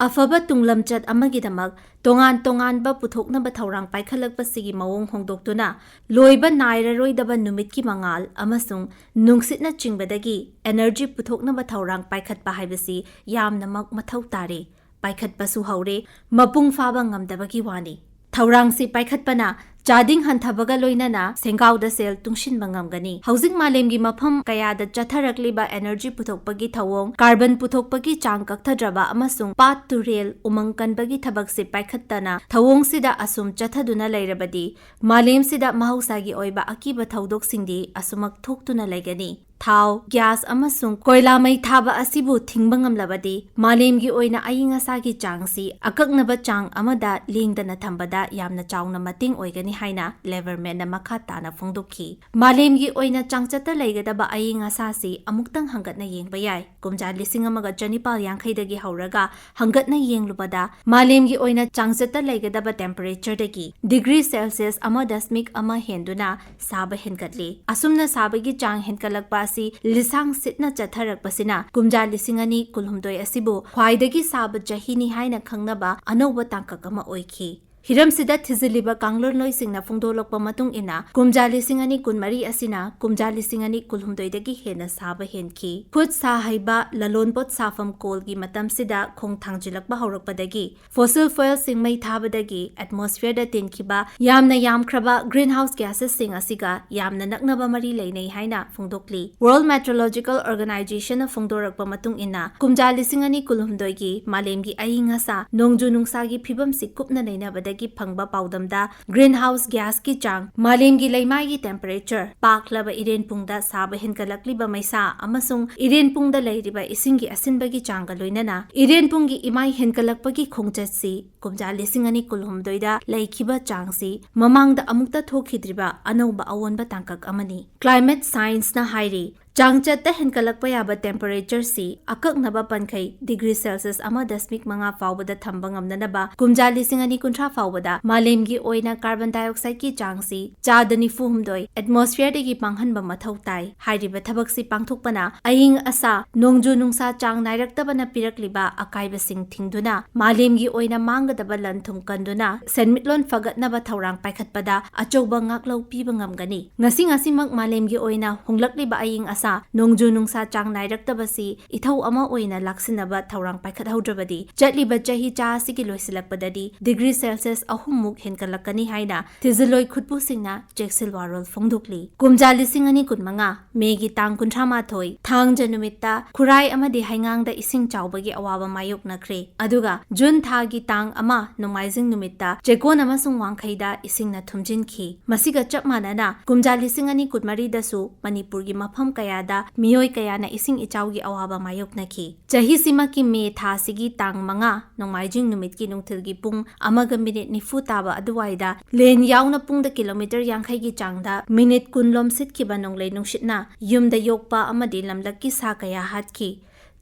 ꯑꯐꯕ ꯇꯨꯡꯂꯝꯆꯠ ꯑꯃꯒꯤꯗꯃꯛ ꯇꯣꯉꯥꯟ ꯇꯣꯉꯥꯟꯕ ꯄꯨꯊꯣꯛꯅꯕ ꯊꯧꯔꯥꯡ ꯄꯥꯏꯈꯠꯂꯛꯄꯁꯤꯒꯤ ꯃꯑꯣꯡ ꯍꯣꯡꯗꯣꯛꯇꯨꯅ, ꯂꯣꯏꯕ ꯅꯥꯏꯔꯔꯣꯏꯗꯕ ꯅꯨꯃꯤꯠꯀꯤ ꯃꯉꯥꯜ ꯑꯃꯁꯨꯡ ꯅꯨꯡꯁꯤꯠꯅꯆꯤꯡꯕꯗꯒꯤ energy ꯄꯨꯊꯣꯛꯅꯕ ꯊꯧꯔꯥꯡ ꯄꯥꯏꯈꯠꯄ ꯍꯥꯏꯕꯁꯤ ꯌꯥꯝꯅꯃꯛ ꯃꯊꯧ ꯇꯥꯔꯦ꯫ ꯄꯥꯏꯈꯠꯄꯁꯨ ꯍꯧꯔꯦ꯫ ꯃꯄꯨꯡ ꯐꯥꯕ ꯉꯝꯗꯕꯒꯤ ꯋꯥꯅꯤ꯫ ꯊꯧꯔꯥꯡꯁꯤ ꯄꯥꯏꯈꯠꯄꯅ ꯆꯥꯗꯤꯡ ꯍꯟꯊꯕꯒ ꯂꯣꯏꯅꯅ ꯁꯦꯟꯒꯥꯎꯗ ꯁꯦꯜ ꯇꯨꯡꯁꯤꯟꯕ ꯉꯝꯒꯅꯤ꯫ ꯍꯧꯖꯤꯛ ꯃꯥꯂꯦꯝꯒꯤ ꯃꯐꯝ ꯀꯌꯥꯗ ꯆꯠꯊꯔꯛꯂꯤꯕ energy ꯄꯨꯊꯣꯛꯄꯒꯤ ꯊꯧꯑꯣꯡ, carbon ꯄꯨꯊꯣꯛꯄꯒꯤ ꯆꯥꯡ ꯀꯛꯊꯗ꯭ꯔꯕ ꯑꯃꯁꯨꯡ ꯄꯥꯠ ꯇꯨꯔꯦꯜ ꯎꯃꯪ ꯀꯟꯕꯒꯤ ꯊꯕꯛꯁꯤ ꯄꯥꯏꯈꯠꯇꯅ ꯊꯧꯑꯣꯡꯁꯤꯗ ꯑꯁꯨꯝ ꯆꯠꯊꯗꯨꯅ ꯂꯩꯔꯕꯗꯤ, ꯃꯥꯂꯦꯝꯁꯤꯗ ꯃꯍꯧꯁꯥꯒꯤ ꯑꯣꯏꯕ ꯑꯀꯤꯕ ꯊꯧꯗꯣꯛꯁꯤꯡꯗꯤ ꯑꯁꯨꯃꯛ ꯊꯣꯛꯇꯨꯅ ꯂꯩꯒꯅꯤ꯫ ꯊꯥꯎ, ꯒ꯭ꯌꯥꯁ ꯑꯃꯁꯨꯡ ꯀꯣꯏꯂꯥ ꯃꯩ ꯊꯥꯕ ꯑꯁꯤꯕꯨ ꯊꯤꯡꯕ ꯉꯝꯂꯕꯗꯤ, ꯃꯥꯂꯦꯝꯒꯤ ꯑꯣꯏꯅ ꯑꯏꯪ ꯑꯁꯥꯒꯤ ꯆꯥꯡꯁꯤ ꯑꯀꯛꯅꯕ ꯆꯥꯡ ꯑꯃꯗ ꯂꯦꯡꯗꯅ ꯊꯝꯕꯗ ꯌꯥꯝꯅ ꯆꯥꯎꯅ ꯃꯇꯦꯡ ꯑꯣꯏꯒꯅꯤ ꯍꯥꯏꯅ ꯂꯦꯕꯔꯃꯦꯟꯅ ꯃꯈꯥ ꯇꯥꯅ ꯐꯣꯡꯗꯣꯛꯈꯤ꯫ ꯃꯥꯂꯦꯝꯒꯤ ꯑꯣꯏꯅ ꯆꯥꯡꯆꯠꯇ ꯂꯩꯒꯗꯕ ꯑꯏꯪ ꯑꯁꯥꯁꯤ ꯑꯃꯨꯛꯇꯪ ꯍꯪꯒꯠꯅ ꯌꯦꯡꯕ ꯌꯥꯏ꯫ ꯀꯨꯝꯖꯥ ꯂꯤꯁꯤꯡ ꯑꯃꯒ ꯆꯅꯤꯄꯥꯜ ꯌꯥꯡꯈꯩꯗꯒꯤ ꯍꯧꯔꯒ ꯍꯪꯒꯠꯅ ꯌꯦꯡꯂꯨꯕꯗ, ꯃꯥꯂꯦꯝꯒꯤ ꯑꯣꯏꯅ ꯆꯥꯡꯆꯠꯇ ꯂꯩꯒꯗꯕ temperatureꯗꯒꯤ degree Celsius ꯑꯃ ꯗꯁꯃꯤꯛ ꯑꯃ ꯍꯦꯟꯗꯨꯅ ꯁꯥꯕ ꯍꯦꯟꯒꯠꯂꯤ꯫ ꯑꯁꯨꯝꯅ ꯁꯥꯕꯒꯤ ꯆꯥꯡ ꯍꯦꯟꯒꯠꯂꯛꯄ ꯑꯁꯤ ꯂꯤꯁꯥꯡ ꯁꯤꯠꯅ ꯆꯠꯊꯔꯛꯄꯁꯤꯅ ꯀꯨꯝꯖꯥ ꯂꯤꯁꯤꯡ ꯑꯅꯤ ꯀꯨꯟꯍꯨꯝꯗꯣꯏ ꯑꯁꯤꯕꯨ ꯈ꯭ꯋꯥꯏꯗꯒꯤ ꯁꯥꯕ ꯆꯍꯤꯅꯤ ꯍꯥꯏꯅ ꯈꯪꯅꯕ ꯑꯅꯧꯕ ꯇꯥꯡꯀꯛ ꯑꯃ ꯑꯣꯏꯈꯤ꯫ ꯍꯤꯔꯝꯁꯤꯗ ꯊꯤꯖꯤꯜꯂꯤꯕ ꯀꯥꯡꯂꯣꯟꯂꯣꯏꯁꯤꯡꯅ ꯐꯣꯡꯗꯣꯛꯂꯛꯄ ꯃꯇꯨꯡ ꯏꯟꯅ, ꯀꯨꯝꯖꯥ ꯂꯤꯁꯤꯡ ꯑꯅꯤ ꯀꯨꯟꯃꯔꯤ ꯑꯁꯤꯅ ꯀꯨꯝꯖꯥ ꯂꯤꯁꯤꯡ ꯑꯅꯤ ꯀꯨꯟꯍꯨꯝꯗꯣꯏꯗꯒꯤ ꯍꯦꯟꯅ ꯁꯥꯕ ꯍꯦꯟꯈꯤ꯫ ꯈꯨꯠ ꯁꯥ ꯍꯩꯕ ꯂꯂꯣꯟꯄꯣꯠ ꯁꯥꯐꯝ ꯀꯣꯜꯒꯤ ꯃꯇꯝꯁꯤꯗ ꯈꯣꯡ ꯊꯥꯡꯖꯤꯜꯂꯛꯄ ꯍꯧꯔꯛꯄꯗꯒꯤ, fossil fuelꯁꯤꯡ ꯃꯩ ꯊꯥꯕꯗꯒꯤ atmosphereꯗ ꯇꯤꯟꯈꯤꯕ ꯌꯥꯝꯅ ꯌꯥꯝꯈ꯭ꯔꯕ greenhouse gasesꯁꯤꯡ ꯑꯁꯤꯒ ꯌꯥꯝꯅ ꯅꯛꯅꯕ ꯃꯔꯤ ꯂꯩꯅꯩ ꯍꯥꯏꯅ ꯐꯣꯡꯗꯣꯛꯂꯤ꯫ World Meteorological Organizationꯅ ꯐꯣꯡꯗꯣꯔꯛꯄ ꯃꯇꯨꯡ ꯏꯟꯅ, ꯀꯨꯝꯖꯥ ꯂꯤꯁꯤꯡ ꯑꯅꯤ ꯀꯨꯟꯍꯨꯝꯗꯣꯏꯒꯤ ꯃꯥꯂꯦꯝꯒꯤ ꯑꯏꯪ ꯑꯁꯥ, ꯅꯣꯡꯖꯨ ꯅꯨꯡꯁꯥꯒꯤ ꯐꯤꯕꯝꯁꯤ ꯀꯨꯞꯅ ꯅꯩꯅꯕꯗꯒꯤ ꯐꯪꯕ ꯄꯥꯎꯗꯝꯗ, greenhouse gasꯀꯤ ꯆꯥꯡ, ꯃꯥꯂꯦꯝꯒꯤ ꯂꯩꯃꯥꯏꯒꯤ temperature, ꯄꯥꯛꯂꯕ ꯏꯔꯦꯟ ꯄꯨꯡꯗ ꯁꯥꯕ ꯍꯦꯟꯒꯠꯂꯛꯂꯤꯕ ꯃꯩꯁꯥ ꯑꯃꯁꯨꯡ ꯏꯔꯦꯟ ꯄꯨꯡꯗ ꯂꯩꯔꯤꯕ ꯏꯁꯤꯡꯒꯤ ꯑꯁꯤꯟꯕꯒꯤ ꯆꯥꯡꯒ ꯂꯣꯏꯅꯅ ꯏꯔꯦꯟ ꯄꯨꯡꯒꯤ ꯏꯃꯥꯏ ꯍꯦꯟꯒꯠꯂꯛꯄꯒꯤ ꯈꯣꯡꯆꯠꯁꯤ ꯀꯨꯝꯖꯥ ꯂꯤꯁꯤꯡ ꯑꯅꯤ ꯀꯨꯟꯍꯨꯝꯗꯣꯏꯗ ꯂꯩꯈꯤꯕ ꯆꯥꯡꯁꯤ ꯃꯃꯥꯡꯗ ꯑꯃꯨꯛꯇ ꯊꯣꯛꯈꯤꯗ꯭ꯔꯤꯕ ꯑꯅꯧꯕ ꯑꯑꯣꯟꯕ ꯇꯥꯡꯀꯛ ꯑꯃꯅꯤ꯫ Climate Scienceꯅ ꯍꯥꯏꯔꯤ, ꯆꯥꯡꯆꯠꯇ ꯍꯦꯟꯒꯠꯂꯛꯄ ꯌꯥꯕ temperatureꯁꯤ ꯑꯀꯛꯅꯕ ꯄꯟꯈꯩ degree Celsius ꯑꯃ ꯗꯁꯃꯤꯛ ꯃꯉꯥ ꯐꯥꯎꯕꯗ ꯊꯝꯕ ꯉꯝꯅꯅꯕ ꯀꯨꯝꯖꯥ ꯂꯤꯁꯤꯡ ꯑꯅꯤ ꯀꯨꯟꯊ꯭ꯔꯥ ꯐꯥꯎꯕꯗ ꯃꯥꯂꯦꯝꯒꯤ ꯑꯣꯏꯅ carbon dioxideꯀꯤ ꯆꯥꯡꯁꯤ ꯆꯥꯗ ꯅꯤꯐꯨ ꯍꯨꯝꯗꯣꯏ atmosphereꯗꯒꯤ ꯃꯥꯡꯍꯟꯕ ꯃꯊꯧ ꯇꯥꯏ꯫ ꯍꯥꯏꯔꯤꯕ ꯊꯕꯛꯁꯤ ꯄꯥꯡꯊꯣꯛꯄꯅ ꯑꯏꯪ ꯑꯁꯥ, ꯅꯣꯡꯖꯨ ꯅꯨꯡꯁꯥ ꯆꯥꯡ ꯅꯥꯏꯔꯛꯇꯕꯅ ꯄꯤꯔꯛꯂꯤꯕ ꯑꯀꯥꯏꯕꯁꯤꯡ ꯊꯤꯡꯗꯨꯅ ꯃꯥꯂꯦꯝꯒꯤ ꯑꯣꯏꯅ ꯃꯥꯡꯒꯗꯕ ꯂꯟ ꯊꯨꯝ ꯀꯟꯗꯨꯅ ꯁꯦꯟꯃꯤꯠꯂꯣꯟ ꯐꯒꯠꯅꯕ ꯊꯧꯔꯥꯡ ꯄꯥꯏꯈꯠꯄꯗ ꯑꯆꯧꯕ ꯉꯥꯛꯂꯧ ꯄꯤꯕ ꯉꯝꯒꯅꯤ꯫ ꯉꯁꯤ ꯉꯁꯤꯃꯛ ꯃꯥꯂꯦꯝꯒꯤ ꯑꯣꯏꯅ ꯍꯣꯡꯂꯛꯂꯤꯕ ꯑꯏꯪ ꯑꯁꯥ, ꯅꯣꯡꯖꯨ ꯅꯨꯡꯁꯥ ꯆꯥꯡ ꯅꯥꯏꯔꯛꯇꯕꯁꯤ ꯏꯊꯧ ꯑꯃ ꯑꯣꯏꯅ ꯂꯥꯛꯁꯤꯟꯅꯕ ꯊꯧꯔꯥꯡ ꯄꯥꯏꯈꯠꯍꯧꯗ꯭ꯔꯕꯗꯤ, ꯆꯠꯂꯤꯕ ꯆꯍꯤ ꯆꯥ ꯑꯁꯤꯒꯤ ꯂꯣꯏꯁꯤꯜꯂꯛꯄꯗꯗꯤ degree Celsius ꯑꯍꯨꯝꯃꯨꯛ ꯍꯦꯟꯒꯠꯂꯛꯀꯅꯤ ꯍꯥꯏꯅ ꯊꯤꯖꯤꯜꯂꯣꯏ ꯈꯨꯠꯄꯨꯁꯤꯡꯅ ꯆꯦꯛꯁꯤꯜ ꯋꯥꯔꯣꯜ ꯐꯣꯡꯗꯣꯛꯂꯤ꯫ ꯀꯨꯝꯖꯥ ꯂꯤꯁꯤꯡ ꯑꯅꯤ ꯀꯨꯟꯃꯉꯥ ꯃꯦꯒꯤ ꯇꯥꯡ ꯀꯨꯟꯊ꯭ꯔꯥ ꯃꯥꯊꯣꯏ, ꯊꯥꯡꯖ ꯅꯨꯃꯤꯠꯇ ꯈꯨꯔꯥꯏ ꯑꯃꯗꯤ ꯍꯩꯉꯥꯡꯗ ꯏꯁꯤꯡ ꯆꯥꯎꯕꯒꯤ ꯑꯋꯥꯕ ꯃꯥꯌꯣꯛꯅꯈ꯭ꯔꯦ꯫ ꯑꯗꯨꯒ ꯖꯨꯟ ꯊꯥꯒꯤ ꯇꯥꯡ ꯑꯃ, ꯅꯣꯡꯃꯥꯏꯖꯤꯡ ꯅꯨꯃꯤꯠꯇ ꯆꯦꯛꯀꯣꯟ ꯑꯃꯁꯨꯡ ꯋꯥꯡꯈꯩꯗ ꯏꯁꯤꯡꯅ ꯊꯨꯝꯖꯤꯟꯈꯤ꯫ ꯃꯁꯤꯒ ꯆꯞ ꯃꯥꯟꯅꯅ ꯀꯨꯝꯖꯥ ꯂꯤꯁꯤꯡ ꯑꯅꯤ ꯀꯨꯟꯃꯔꯤꯗꯁꯨ ꯃꯅꯤꯄꯨꯔꯒꯤ ꯃꯐꯝ ꯀꯌꯥ ꯀꯌꯥꯗ ꯃꯤꯑꯣꯏ ꯀꯌꯥꯅ ꯏꯁꯤꯡ ꯏꯆꯥꯎꯒꯤ ꯑꯋꯥꯕ ꯃꯥꯌꯣꯛꯅꯈꯤ꯫ ꯆꯍꯤꯁꯤꯃꯛꯀꯤ ꯃꯦ ꯊꯥꯁꯤꯒꯤ ꯇꯥꯡ ꯃꯉꯥ, ꯅꯣꯡꯃꯥꯏꯖꯤꯡ ꯅꯨꯃꯤꯠꯀꯤ ꯅꯨꯡꯊꯤꯜꯒꯤ ꯄꯨꯡ ꯑꯃꯒ ꯃꯤꯅꯤꯠ ꯅꯤꯐꯨ ꯇꯥꯕ ꯑꯗꯨꯋꯥꯏꯗ ꯂꯦꯟ ꯌꯥꯎꯅ ꯄꯨꯡꯗ ꯀꯤꯂꯣꯃꯤꯇꯔ ꯌꯥꯡꯈꯩꯒꯤ ꯆꯥꯡꯗ ꯃꯤꯅꯤꯠ ꯀꯨꯟ ꯂꯣꯝ ꯁꯤꯠꯈꯤꯕ ꯅꯣꯡꯂꯩ ꯅꯨꯡꯁꯤꯠꯅ ꯌꯨꯝꯗ ꯌꯣꯛꯄ ꯑꯃꯗꯤ ꯂꯝꯂꯛꯀꯤ ꯁꯥ ꯀꯌꯥ ꯍꯥꯠꯈꯤ꯫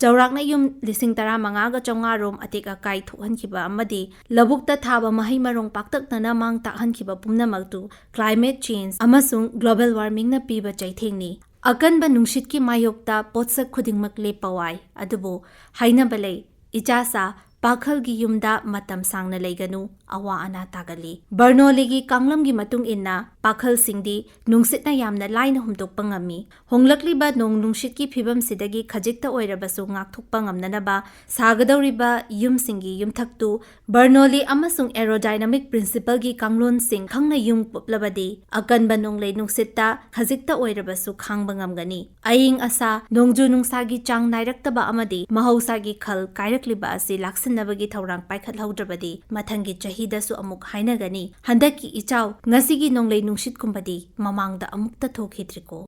ꯆꯥꯎꯔꯥꯛꯅ ꯌꯨꯝ ꯂꯤꯁꯤꯡ ꯇꯔꯥ ꯃꯉꯥꯒ ꯆꯥꯝꯃꯉꯥ ꯔꯣꯝ ꯑꯇꯦꯛ ꯑꯀꯥꯏ ꯊꯣꯛꯍꯟꯈꯤꯕ ꯑꯃꯗꯤ ꯂꯧꯕꯨꯛꯇ ꯊꯥꯕ ꯃꯍꯩ ꯃꯔꯣꯡ ꯄꯥꯛꯇꯛꯅꯅ ꯃꯥꯡ ꯇꯥꯛꯍꯟꯈꯤꯕ ꯄꯨꯝꯅꯃꯛꯇꯨ climate change ꯑꯃꯁꯨꯡ global warming ꯅ ꯄꯤꯕ ꯆꯩꯊꯦꯡꯅꯤ꯫ ꯑꯀꯟꯕ ꯅꯨꯡꯁꯤꯠꯀꯤ ꯃꯥꯌꯣꯛꯇ ꯄꯣꯠꯁꯛ ꯈꯨꯗꯤꯡꯃꯛ ꯂꯦꯞꯄ ꯋꯥꯏ, ꯑꯗꯨꯕꯨ ꯍꯥꯏꯅꯕ ꯂꯩ, ꯏꯆꯥꯁꯥ ꯄꯥꯈꯜꯒꯤ ꯌꯨꯝꯗ ꯃꯇꯝ ꯁꯥꯡꯅ ꯂꯩꯒꯅꯨ, ꯑꯋꯥ ꯑꯅꯥ ꯇꯥꯒꯜꯂꯤ꯫ ꯕꯔꯅꯣꯂꯤꯒꯤ ꯀꯥꯡꯂꯝꯒꯤ ꯃꯇꯨꯡ ꯏꯟꯅ, ꯄꯥꯈꯜꯁꯤꯡꯗꯤ ꯅꯨꯡꯁꯤꯠꯅ ꯌꯥꯝꯅ ꯂꯥꯏꯅ ꯍꯨꯝꯗꯣꯛꯄ ꯉꯝꯃꯤ꯫ ꯍꯣꯡꯂꯛꯂꯤꯕ ꯅꯣꯡ ꯅꯨꯡꯁꯤꯠꯀꯤ ꯐꯤꯕꯝꯁꯤꯗꯒꯤ ꯈꯖꯤꯛꯇ ꯑꯣꯏꯔꯕꯁꯨ ꯉꯥꯛꯊꯣꯛꯄ ꯉꯝꯅꯅꯕ ꯁꯥꯒꯗꯧꯔꯤꯕ ꯌꯨꯝꯁꯤꯡꯒꯤ ꯌꯨꯝꯊꯛꯇꯨ ꯕꯔꯅꯣꯂꯤ ꯑꯃꯁꯨꯡ aerodynamic principle ꯒꯤ ꯀꯥꯡꯂꯣꯟꯁꯤꯡ ꯈꯪꯅ ꯌꯨꯝ ꯀꯨꯞꯂꯕꯗꯤ, ꯑꯀꯟꯕ ꯅꯣꯡꯂꯩ ꯅꯨꯡꯁꯤꯠꯇ ꯈꯖꯤꯛꯇ ꯑꯣꯏꯔꯕꯁꯨ ꯈꯥꯡꯕ ꯉꯝꯒꯅꯤ꯫ ꯑꯏꯪ ꯑꯁꯥ, ꯅꯣꯡꯖꯨ ꯅꯨꯡꯁꯥꯒꯤ ꯆꯥꯡ ꯅꯥꯏꯔꯛꯇꯕ ꯑꯃꯗꯤ ꯃꯍꯧꯁꯥꯒꯤ ꯈꯜ ꯀꯥꯏꯔꯛꯂꯤꯕ ꯑꯁꯤ ꯂꯥꯛꯁꯤꯟꯅꯕꯒꯤ ꯊꯧꯔꯥꯡ ꯄꯥꯏꯈꯠꯍꯧꯗ꯭ꯔꯕꯗꯤ, ꯃꯊꯪꯒꯤ ꯆꯍꯤꯗꯁꯨ ꯑꯃꯨꯛ ꯍꯥꯏꯅꯒꯅꯤ, "ꯍꯟꯗꯛꯀꯤ ꯏꯆꯥꯎ, ꯉꯁꯤꯒꯤ ꯅꯣꯡꯂꯩ ꯅꯨꯡꯁꯤꯠꯀꯨꯝꯕꯗꯤ ꯃꯃꯥꯡꯗ ꯑꯃꯨꯛꯇ ꯊꯣꯛꯈꯤꯗ꯭ꯔꯤꯀꯣ"꯫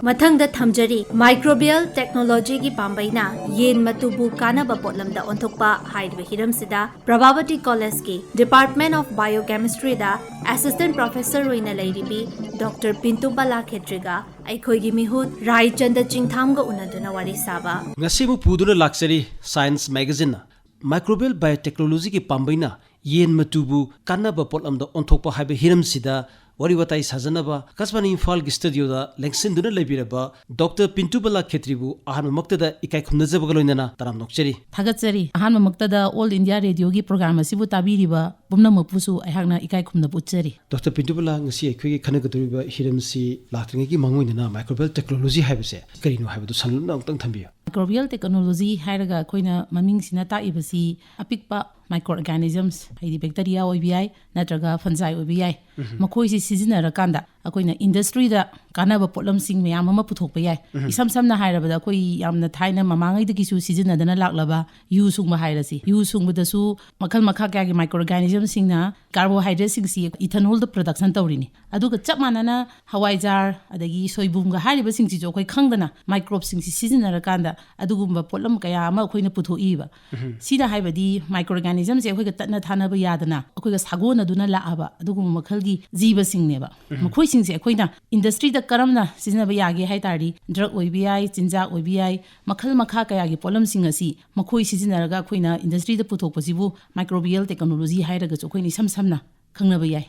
ꯃꯊꯪꯗ ꯊꯝꯖꯔꯤ, microbial technology ꯒꯤ ꯄꯥꯝꯕꯩꯅ ꯌꯦꯟ ꯃꯇꯨꯕꯨ ꯀꯥꯟꯅꯕ ꯄꯣꯠꯂꯝꯗ ꯑꯣꯟꯊꯣꯛꯄ ꯍꯥꯏꯔꯤꯕ ꯍꯤꯔꯝꯁꯤꯗ ꯄ꯭ꯔꯚꯥꯕꯇꯤ ꯀꯣꯂꯦꯖꯀꯤ Department of Biochemistry the assistant professor ꯑꯣꯏꯅ ꯂꯩꯔꯤꯕꯤ ꯗꯣꯛꯇꯔ ꯄꯤꯟꯇꯨ ꯕꯂꯥ ꯈꯦꯇ꯭ꯔꯤꯒ ꯑꯩꯈꯣꯏꯒꯤ ꯃꯤꯍꯨꯠ ꯔꯥꯏꯆꯟꯗ ꯆꯤꯡꯊꯥꯝꯒ ꯎꯅꯗꯨꯅ ꯋꯥꯔꯤ ꯁꯥꯕ꯫ ꯉꯁꯤ ꯑꯃꯨꯛ ꯄꯨꯗꯨꯅ ꯂꯥꯛꯆꯔꯤ Science Magazine ꯅ꯫ Microbial biotechnology ꯒꯤ ꯄꯥꯝꯕꯩꯅ ꯌꯦꯟ ꯃꯇꯨꯕꯨ ꯀꯥꯟꯅꯕ ꯄꯣꯠꯂꯝꯗ ꯑꯣꯟꯊꯣꯛꯄ ꯍꯥꯏꯕ ꯍꯤꯔꯝꯁꯤꯗ ꯋꯥꯔꯤ ꯋꯥꯇꯥꯏ ꯁꯥꯖꯅꯕ ꯑꯀꯥꯁꯕꯥꯅꯤ ꯏꯝꯐꯥꯜꯒꯤ ꯁ꯭ꯇꯨꯗꯤꯑꯣꯗ ꯂꯦꯡꯁꯤꯟꯗꯨꯅ ꯂꯩꯕꯤꯔꯕ ꯗꯣꯛꯇꯔ ꯄꯤꯟꯇꯨ ꯕꯂꯥ ꯈꯦꯇ꯭ꯔꯤꯕꯨ ꯑꯍꯥꯟꯕꯃꯛꯇꯗ ꯏꯀꯥꯏ ꯈꯨꯝꯅꯖꯕꯒ ꯂꯣꯏꯅꯅ ꯇꯔꯥꯝ ꯅꯣꯛꯆꯔꯤ꯫ ꯊꯥꯒꯠꯆꯔꯤ꯫ ꯑꯍꯥꯟꯕꯃꯛꯇꯗ All India Radio ꯒꯤ program ꯑꯁꯤꯕꯨ ꯇꯥꯕꯤꯔꯤꯕ ꯄꯨꯝꯅꯃꯛꯄꯨꯁꯨ ꯑꯩꯍꯥꯛꯅ ꯏꯀꯥꯏ ꯈꯨꯝꯅꯕ ꯎꯠꯆꯔꯤ꯫ ꯗꯣꯛꯇꯔ ꯄꯤꯟꯇꯨ ꯕꯂꯥ, ꯉꯁꯤ ꯑꯩꯈꯣꯏꯒꯤ ꯈꯟꯅꯒꯗꯧꯔꯤꯕ ꯍꯤꯔꯝꯁꯤ ꯂꯥꯛꯇ꯭ꯔꯤꯉꯩꯒꯤ ꯃꯥꯡꯑꯣꯏꯅꯅ microbial technology ꯍꯥꯏꯕꯁꯦ ꯀꯔꯤꯅꯣ ꯍꯥꯏꯕꯗꯨ ꯁꯟꯗꯣꯛꯅ ꯑꯃꯨꯛꯇꯪ ꯊꯝꯕꯤꯌꯨ꯫ Microbial technology ꯍꯥꯏꯔꯒ ꯑꯩꯈꯣꯏꯅ ꯃꯃꯤꯡꯁꯤꯅ ꯇꯥꯛꯏꯕꯁꯤ ꯑꯄꯤꯛꯄ microorganisms, ꯍꯥꯏꯗꯤ bacteria ꯑꯣꯏꯕ ꯌꯥꯏ, ꯅꯠꯇ꯭ꯔꯒ fungi ꯑꯣꯏꯕ ꯌꯥꯏ꯫ ꯃꯈꯣꯏꯁꯤ ꯁꯤꯖꯤꯟꯅꯔꯀꯥꯟꯗ ꯑꯩꯈꯣꯏꯅ ꯏꯟꯗꯁꯇ꯭ꯔꯤꯗ ꯀꯥꯟꯅꯕ ꯄꯣꯠꯂꯝꯁꯤꯡ ꯃꯌꯥꯝ ꯑꯃ ꯄꯨꯊꯣꯛꯄ ꯌꯥꯏ꯫ ꯏꯁꯝ ꯁꯝꯅ ꯍꯥꯏꯔꯕꯗ, ꯑꯩꯈꯣꯏ ꯌꯥꯝꯅ ꯊꯥꯏꯅ ꯃꯃꯥꯡꯉꯩꯗꯒꯤꯁꯨ ꯁꯤꯖꯤꯟꯅꯗꯅ ꯂꯥꯛꯂꯕ ꯌꯨ ꯁꯨꯡꯕ ꯍꯥꯏꯔꯁꯤ꯫ ꯌꯨ ꯁꯨꯡꯕꯗꯁꯨ ꯃꯈꯜ ꯃꯈꯥ ꯀꯌꯥꯒꯤ ꯃꯥꯏꯀ꯭ꯔꯣ ꯑꯣꯔꯒꯥꯅꯤꯖꯝꯁꯤꯡꯅ ꯀꯥꯔꯕꯣꯍꯥꯏꯗ꯭ꯔꯦꯠꯁꯤꯡꯁꯤ ꯏꯊꯅꯣꯜꯗ ꯄ꯭ꯔꯗꯛꯁꯟ ꯇꯧꯔꯤꯅꯤ꯫ ꯑꯗꯨꯒ ꯆꯞ ꯃꯥꯟꯅꯅ ꯍꯋꯥꯏꯖꯥꯔ ꯑꯗꯒꯤ ꯁꯣꯏꯕꯨꯝꯒ ꯍꯥꯏꯔꯤꯕꯁꯤꯡꯁꯤꯁꯨ ꯑꯩꯈꯣꯏ ꯈꯪꯗꯅ ꯃꯥꯏꯀ꯭ꯔꯣꯕꯁꯤꯡꯁꯤ ꯁꯤꯖꯤꯟꯅꯔꯀꯥꯟꯗ ꯑꯗꯨꯒꯨꯝꯕ ꯄꯣꯠꯂꯝ ꯀꯌꯥ ꯑꯃ ꯑꯩꯈꯣꯏꯅ ꯄꯨꯊꯣꯛꯏꯕ꯫ ꯁꯤꯅ ꯍꯥꯏꯕꯗꯤ ꯃꯥꯏꯀ꯭ꯔꯣ ꯑꯣꯔꯒꯥꯅꯤꯖꯝꯁꯦ ꯑꯩꯈꯣꯏꯒ ꯇꯠꯅ ꯊꯥꯅꯕ ꯌꯥꯗꯅ ꯑꯩꯈꯣꯏꯒ ꯁꯥꯒꯣꯟꯅꯗꯨꯅ ꯂꯥꯛꯑꯕ ꯑꯗꯨꯒꯨꯝꯕ ꯃꯈꯜꯒꯤ ꯖꯤꯕꯁꯤꯡꯅꯦꯕ꯫ ꯃꯈꯣꯏꯁꯤꯡꯁꯦ ꯑꯩꯈꯣꯏꯅ ꯏꯟꯗꯁꯇ꯭ꯔꯤꯗ ꯀꯔꯝꯅ ꯁꯤꯖꯤꯟꯅꯕ ꯌꯥꯒꯦ ꯍꯥꯏ ꯇꯥꯔꯗꯤ, ꯗ꯭ꯔꯒ ꯑꯣꯏꯕ ꯌꯥꯏ, ꯆꯤꯟꯖꯥꯛ ꯑꯣꯏꯕ ꯌꯥꯏ, ꯃꯈꯜ ꯃꯈꯥ ꯀꯌꯥꯒꯤ ꯄꯣꯠꯂꯝꯁꯤꯡ ꯑꯁꯤ ꯃꯈꯣꯏ ꯁꯤꯖꯤꯟꯅꯔꯒ ꯑꯩꯈꯣꯏꯅ ꯏꯟꯗꯁꯇ꯭ꯔꯤꯗ ꯄꯨꯊꯣꯛꯄꯁꯤꯕꯨ ꯃꯥꯏꯀ꯭ꯔꯣꯕꯤꯌꯦꯜ ꯇꯦꯛꯅꯣꯂꯣꯖꯤ ꯍꯥꯏꯔꯒꯁꯨ ꯑꯩꯈꯣꯏꯅ ꯏꯁꯝ ꯁꯝꯅ ꯈꯪꯅꯕ ꯌꯥꯏ꯫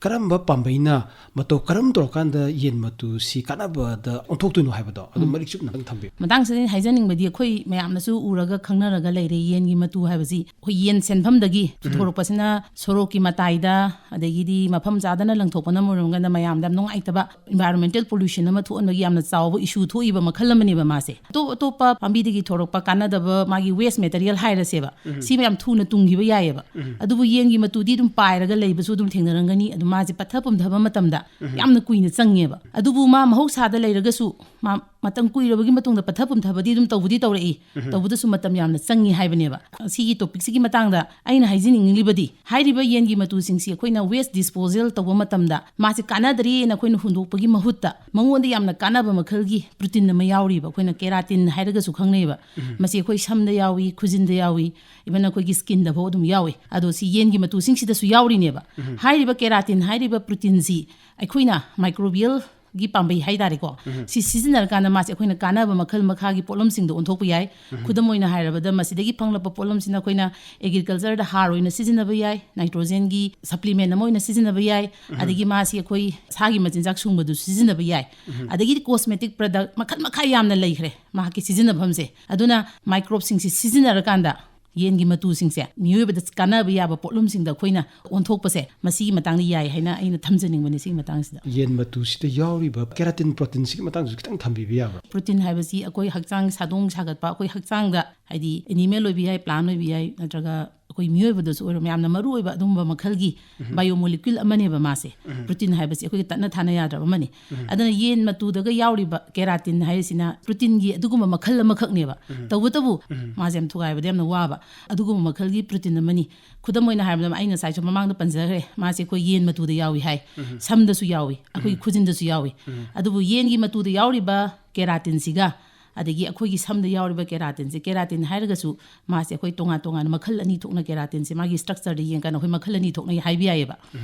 ꯀꯔꯝꯕ ꯄꯥꯝꯕꯩꯅ ꯃꯇꯧ ꯀꯔꯝ ꯇꯧꯔꯀꯥꯟꯗ ꯌꯦꯟ ꯃꯇꯨꯁꯤ ꯀꯥꯟꯅꯕꯗ ꯑꯣꯟꯊꯣꯛꯇꯣꯏꯅꯣ ꯍꯥꯏꯕꯗꯣ ꯑꯗꯨꯝ ꯃꯔꯤꯛ ꯆꯨꯝꯅ ꯑꯗꯨꯝ ꯊꯝꯕꯤꯌꯨ꯫ ꯃꯇꯥꯡꯁꯤꯗ ꯑꯩꯅ ꯍꯥꯏꯖꯅꯤꯡꯕꯗꯤ, ꯑꯩꯈꯣꯏ ꯃꯌꯥꯝꯅꯁꯨ ꯎꯔꯒ ꯈꯪꯅꯔꯒ ꯂꯩꯔꯦ, ꯌꯦꯟꯒꯤ ꯃꯇꯨ ꯍꯥꯏꯕꯁꯤ ꯑꯩꯈꯣꯏ ꯌꯦꯟ ꯁꯦꯟꯐꯝꯗꯒꯤ ꯄꯨꯊꯣꯔꯛꯄꯁꯤꯅ ꯁꯣꯔꯣꯛꯀꯤ ꯃꯇꯥꯏꯗ, ꯑꯗꯒꯤꯗꯤ ꯃꯐꯝ ꯆꯥꯗꯅ ꯂꯪꯊꯣꯛꯄꯅ ꯃꯔꯝ ꯑꯣꯏꯔꯒ ꯃꯌꯥꯝꯗ ꯌꯥꯝ ꯅꯨꯡꯉꯥꯏꯇꯕ, ꯏꯟꯚꯥꯏꯔꯣꯟꯃꯦꯟꯇꯦꯜ ꯄꯣꯂꯨꯁꯟ ꯑꯃ ꯊꯣꯛꯍꯟꯕꯒꯤ ꯌꯥꯝꯅ ꯆꯥꯎꯕ ꯏꯁꯨ ꯊꯣꯛꯏꯕ ꯃꯈꯜ ꯑꯃꯅꯦꯕ ꯃꯥꯁꯦ꯫ ꯑꯇꯣꯞ ꯑꯇꯣꯞꯄ ꯄꯥꯝꯕꯤꯗꯒꯤ ꯊꯣꯔꯛꯄ ꯀꯥꯟꯅꯗꯕ ꯃꯥꯒꯤ ꯋꯦꯁ ꯃꯦꯇꯔꯤꯌꯦꯜ ꯍꯥꯏꯔꯁꯦꯕ, ꯁꯤ ꯃꯌꯥꯝ ꯊꯨꯅ ꯇꯨꯡꯈꯤꯕ ꯌꯥꯏꯑꯕ꯫ ꯑꯗꯨꯕꯨ ꯌꯦꯟꯒꯤ ꯃꯇꯨꯗꯤ ꯑꯗꯨꯝ ꯄꯥꯏꯔꯒ ꯂꯩꯕꯁꯨ ꯑꯗꯨꯝ ꯊꯦꯡꯅꯔꯝꯒꯅꯤ꯫ ꯑꯗꯨ ꯃꯥꯁꯦ ꯄꯠꯊ ꯄꯨꯝꯊꯕ ꯃꯇꯝꯗ ꯌꯥꯝꯅ ꯀꯨꯏꯅ ꯆꯪꯉꯦꯕ꯫ ꯑꯗꯨꯕꯨ ꯃꯥ ꯃꯍꯧꯁꯥꯗ ꯂꯩꯔꯒꯁꯨ ꯃꯥ ꯃꯇꯝ ꯀꯨꯏꯔꯕꯒꯤ ꯃꯇꯨꯡꯗ ꯄꯠꯊ ꯄꯨꯝꯊꯕꯗꯤ ꯑꯗꯨꯝ ꯇꯧꯕꯗꯤ ꯇꯧꯔꯛꯏ꯫ ꯇꯧꯕꯗꯁꯨ ꯃꯇꯝ ꯌꯥꯝꯅ ꯆꯪꯉꯤ ꯍꯥꯏꯕꯅꯦꯕ꯫ ꯁꯤꯒꯤ ꯇꯣꯄꯤꯛꯁꯤꯒꯤ ꯃꯇꯥꯡꯗ ꯑꯩꯅ ꯍꯥꯏꯖꯅꯤꯡꯂꯤꯕꯗꯤ, ꯍꯥꯏꯔꯤꯕ ꯌꯦꯟꯒꯤ ꯃꯇꯨꯁꯤꯡꯁꯤ ꯑꯩꯈꯣꯏꯅ ꯋꯦꯁ ꯗꯤꯁꯄꯣꯖꯦꯜ ꯇꯧꯕ ꯃꯇꯝꯗ ꯃꯥꯁꯦ ꯀꯥꯟꯅꯗ꯭ꯔꯦꯅ ꯑꯩꯈꯣꯏꯅ ꯍꯨꯟꯗꯣꯛꯄꯒꯤ ꯃꯍꯨꯠꯇ ꯃꯉꯣꯟꯗ ꯌꯥꯝꯅ ꯀꯥꯟꯅꯕ ꯃꯈꯜꯒꯤ ꯄ꯭ꯔꯣꯇꯤꯟ ꯑꯃ ꯌꯥꯎꯔꯤꯕ, ꯑꯩꯈꯣꯏꯅ ꯀꯦꯔꯥꯇꯤꯟ ꯍꯥꯏꯔꯒꯁꯨ ꯈꯪꯅꯩꯕ꯫ ꯃꯁꯤ ꯑꯩꯈꯣꯏ ꯁꯝꯗ ꯌꯥꯎꯏ, ꯈꯨꯖꯤꯟꯗ ꯌꯥꯎꯏ, ꯏꯚꯟ ꯑꯩꯈꯣꯏꯒꯤ ꯁ꯭ꯀꯤꯟꯗ ꯐꯥꯎ ꯑꯗꯨꯝ ꯌꯥꯎꯏ꯫ ꯑꯗꯣ ꯁꯤ ꯌꯦꯟꯒꯤ ꯃꯇꯨꯁꯤꯡꯁꯤꯗꯁꯨ ꯌꯥꯎꯔꯤꯅꯦꯕ꯫ ꯍꯥꯏꯔꯤꯕ ꯀꯦꯔꯥꯇꯤꯟ ꯍꯥꯏꯔꯤꯕ ꯄ꯭ꯔꯣꯇꯤꯟꯁꯤ ꯑꯩꯈꯣꯏꯅ ꯃꯥꯏꯀ꯭ꯔꯣꯕꯤꯌꯦꯜ ꯒꯤ ꯄꯥꯝꯕꯩ ꯍꯥꯏꯇꯥꯔꯦꯀꯣ, ꯁꯤ ꯁꯤꯖꯤꯟꯅꯔꯀꯥꯟꯗ ꯃꯥꯁꯦ ꯑꯩꯈꯣꯏꯅ ꯀꯥꯟꯅꯕ ꯃꯈꯜ ꯃꯈꯥꯒꯤ ꯄꯣꯠꯂꯝꯁꯤꯡꯗ ꯑꯣꯟꯊꯣꯛꯄ ꯌꯥꯏ꯫ ꯈꯨꯗꯝ ꯑꯣꯏꯅ ꯍꯥꯏꯔꯕꯗ, ꯃꯁꯤꯗꯒꯤ ꯐꯪꯂꯛꯄ ꯄꯣꯠꯂꯝꯁꯤꯅ ꯑꯩꯈꯣꯏꯅ ꯑꯦꯒ꯭ꯔꯤꯀꯜꯆꯔꯗ ꯍꯥꯔ ꯑꯣꯏꯅ ꯁꯤꯖꯤꯟꯅꯕ ꯌꯥꯏ, ꯅꯥꯏꯇ꯭ꯔꯣꯖꯦꯟꯒꯤ ꯁꯄ꯭ꯂꯤꯃꯦꯟ ꯑꯃ ꯑꯣꯏꯅ ꯁꯤꯖꯤꯟꯅꯕ ꯌꯥꯏ, ꯑꯗꯒꯤ ꯃꯥꯁꯤ ꯑꯩꯈꯣꯏ ꯁꯥꯒꯤ ꯃꯆꯤꯟꯖꯥꯛ ꯁꯨꯡꯕꯗꯨ ꯁꯤꯖꯤꯟꯅꯕ ꯌꯥꯏ, ꯑꯗꯒꯤꯗꯤ ꯀꯣꯁꯃꯦꯇꯤꯛ ꯄ꯭ꯔꯗꯛ ꯃꯈꯜ ꯃꯈꯥ ꯌꯥꯝꯅ ꯂꯩꯈ꯭ꯔꯦ ꯃꯍꯥꯛꯀꯤ ꯁꯤꯖꯤꯟꯅꯐꯝꯁꯦ꯫ ꯑꯗꯨꯅ ꯃꯥꯏꯀ꯭ꯔꯣꯕꯁꯤꯡꯁꯤ ꯁꯤꯖꯤꯟꯅꯔꯀꯥꯟꯗ ꯌꯦꯟꯒꯤ ꯃꯇꯨꯁꯤꯡꯁꯦ ꯃꯤꯑꯣꯏꯕꯗ ꯀꯥꯟꯅꯕ ꯌꯥꯕ ꯄꯣꯠꯂꯝꯁꯤꯡꯗ ꯑꯩꯈꯣꯏꯅ ꯑꯣꯟꯊꯣꯛꯄꯁꯦ, ꯃꯁꯤꯒꯤ ꯃꯇꯥꯡꯗ ꯌꯥꯏ ꯍꯥꯏꯅ ꯑꯩꯅ ꯊꯝꯖꯅꯤꯡꯕꯅꯤ ꯁꯤꯒꯤ ꯃꯇꯥꯡꯁꯤꯗ꯫ ꯌꯦꯟ ꯃꯇꯨꯁꯤꯗ ꯌꯥꯎꯔꯤꯕ ꯀꯦꯔꯥꯇꯤꯟ ꯄ꯭ꯔꯣꯇꯤꯟꯁꯤꯒꯤ ꯃꯇꯥꯡꯗꯁꯨ ꯈꯤꯇꯪ ꯊꯝꯕꯤꯕ ꯌꯥꯕ꯭ꯔꯥ? ꯄ꯭ꯔꯣꯇꯤꯟ ꯍꯥꯏꯕꯁꯤ ꯑꯩꯈꯣꯏ ꯍꯛꯆꯥꯡ ꯁꯥꯗꯣꯡ ꯁꯥꯒꯠꯄ, ꯑꯩꯈꯣꯏ ꯍꯛꯆꯥꯡꯗ, ꯍꯥꯏꯗꯤ ꯑꯦꯅꯤꯃꯦꯜ ꯑꯣꯏꯕ ꯌꯥꯏ, ꯄ꯭ꯂꯥꯟ ꯑꯣꯏꯕ ꯌꯥꯏ, ꯅꯠꯇ꯭ꯔꯒ ꯑꯩꯈꯣꯏ ꯃꯤꯑꯣꯏꯕꯗꯁꯨ ꯑꯣꯏꯔꯣ ꯌꯥꯝꯅ ꯃꯔꯨ ꯑꯣꯏꯕ ꯑꯗꯨꯒꯨꯝꯕ ꯃꯈꯜꯒꯤ ꯕꯥꯏꯑꯣꯃꯣꯂꯤꯀ꯭ꯌꯨꯜ ꯑꯃꯅꯦꯕ ꯃꯥꯁꯦ꯫ ꯄ꯭ꯔꯣꯇꯤꯟ ꯍꯥꯏꯕꯁꯤ ꯑꯩꯈꯣꯏꯒꯤ ꯇꯠꯅ ꯊꯥꯅ ꯌꯥꯗ꯭ꯔꯕ ꯑꯃꯅꯤ꯫ ꯑꯗꯨꯅ ꯌꯦꯟ ꯃꯇꯨꯗꯒ ꯌꯥꯎꯔꯤꯕ ꯀꯦꯔꯥꯇꯤꯟ ꯍꯥꯏꯔꯤꯁꯤꯅ ꯄ꯭ꯔꯣꯇꯤꯟꯒꯤ ꯑꯗꯨꯒꯨꯝꯕ ꯃꯈꯜ ꯑꯃꯈꯛꯅꯦꯕ꯫ ꯇꯧꯕꯇꯕꯨ ꯃꯥꯁꯦ ꯌꯥꯝ ꯊꯨꯒꯥꯏꯕꯗ ꯌꯥꯝꯅ ꯋꯥꯕ ꯑꯗꯨꯒꯨꯝꯕ ꯃꯈꯜꯒꯤ ꯄ꯭ꯔꯣꯇꯤꯟ ꯑꯃꯅꯤ꯫ ꯈꯨꯗꯝ ꯑꯣꯏꯅ ꯍꯥꯏꯔꯕꯗ, ꯑꯩ ꯉꯁꯥꯏꯁꯨ ꯃꯃꯥꯡꯗ ꯄꯟꯖꯈ꯭ꯔꯦ, ꯃꯥꯁꯦ ꯑꯩꯈꯣꯏ ꯌꯦꯟ ꯃꯇꯨꯗ ꯌꯥꯎꯏ ꯍꯥꯏ, ꯁꯝꯗꯁꯨ ꯌꯥꯎꯏ, ꯑꯩꯈꯣꯏꯒꯤ ꯈꯨꯖꯤꯟꯗꯁꯨ ꯌꯥꯎꯏ꯫ ꯑꯗꯨꯕꯨ ꯌꯦꯟꯒꯤ ꯃꯇꯨꯗ ꯌꯥꯎꯔꯤꯕ ꯀꯦꯔꯥꯇꯤꯟꯁꯤꯒ ꯑꯗꯒꯤ ꯑꯩꯈꯣꯏꯒꯤ ꯁꯝꯗ ꯌꯥꯎꯔꯤꯕ ꯀꯦꯔꯥꯇꯤꯟꯁꯦ, ꯀꯦꯔꯥꯇꯤꯟ ꯍꯥꯏꯔꯒꯁꯨ ꯃꯥꯁꯦ ꯑꯩꯈꯣꯏ ꯇꯣꯉꯥꯟ ꯇꯣꯉꯥꯟꯅ ꯃꯈꯜ ꯑꯅꯤ ꯊꯣꯛꯅ ꯀꯦꯔꯥꯇꯤꯟꯁꯦ ꯃꯥꯒꯤ ꯁ꯭ꯇ꯭ꯔꯛꯆꯔꯗ ꯌꯦꯡꯀꯥꯟꯗ ꯑꯩꯈꯣꯏ ꯃꯈꯜ ꯑꯅꯤ ꯊꯣꯛꯅ ꯍꯥꯏꯕ ꯌꯥꯏꯌꯦꯕ꯫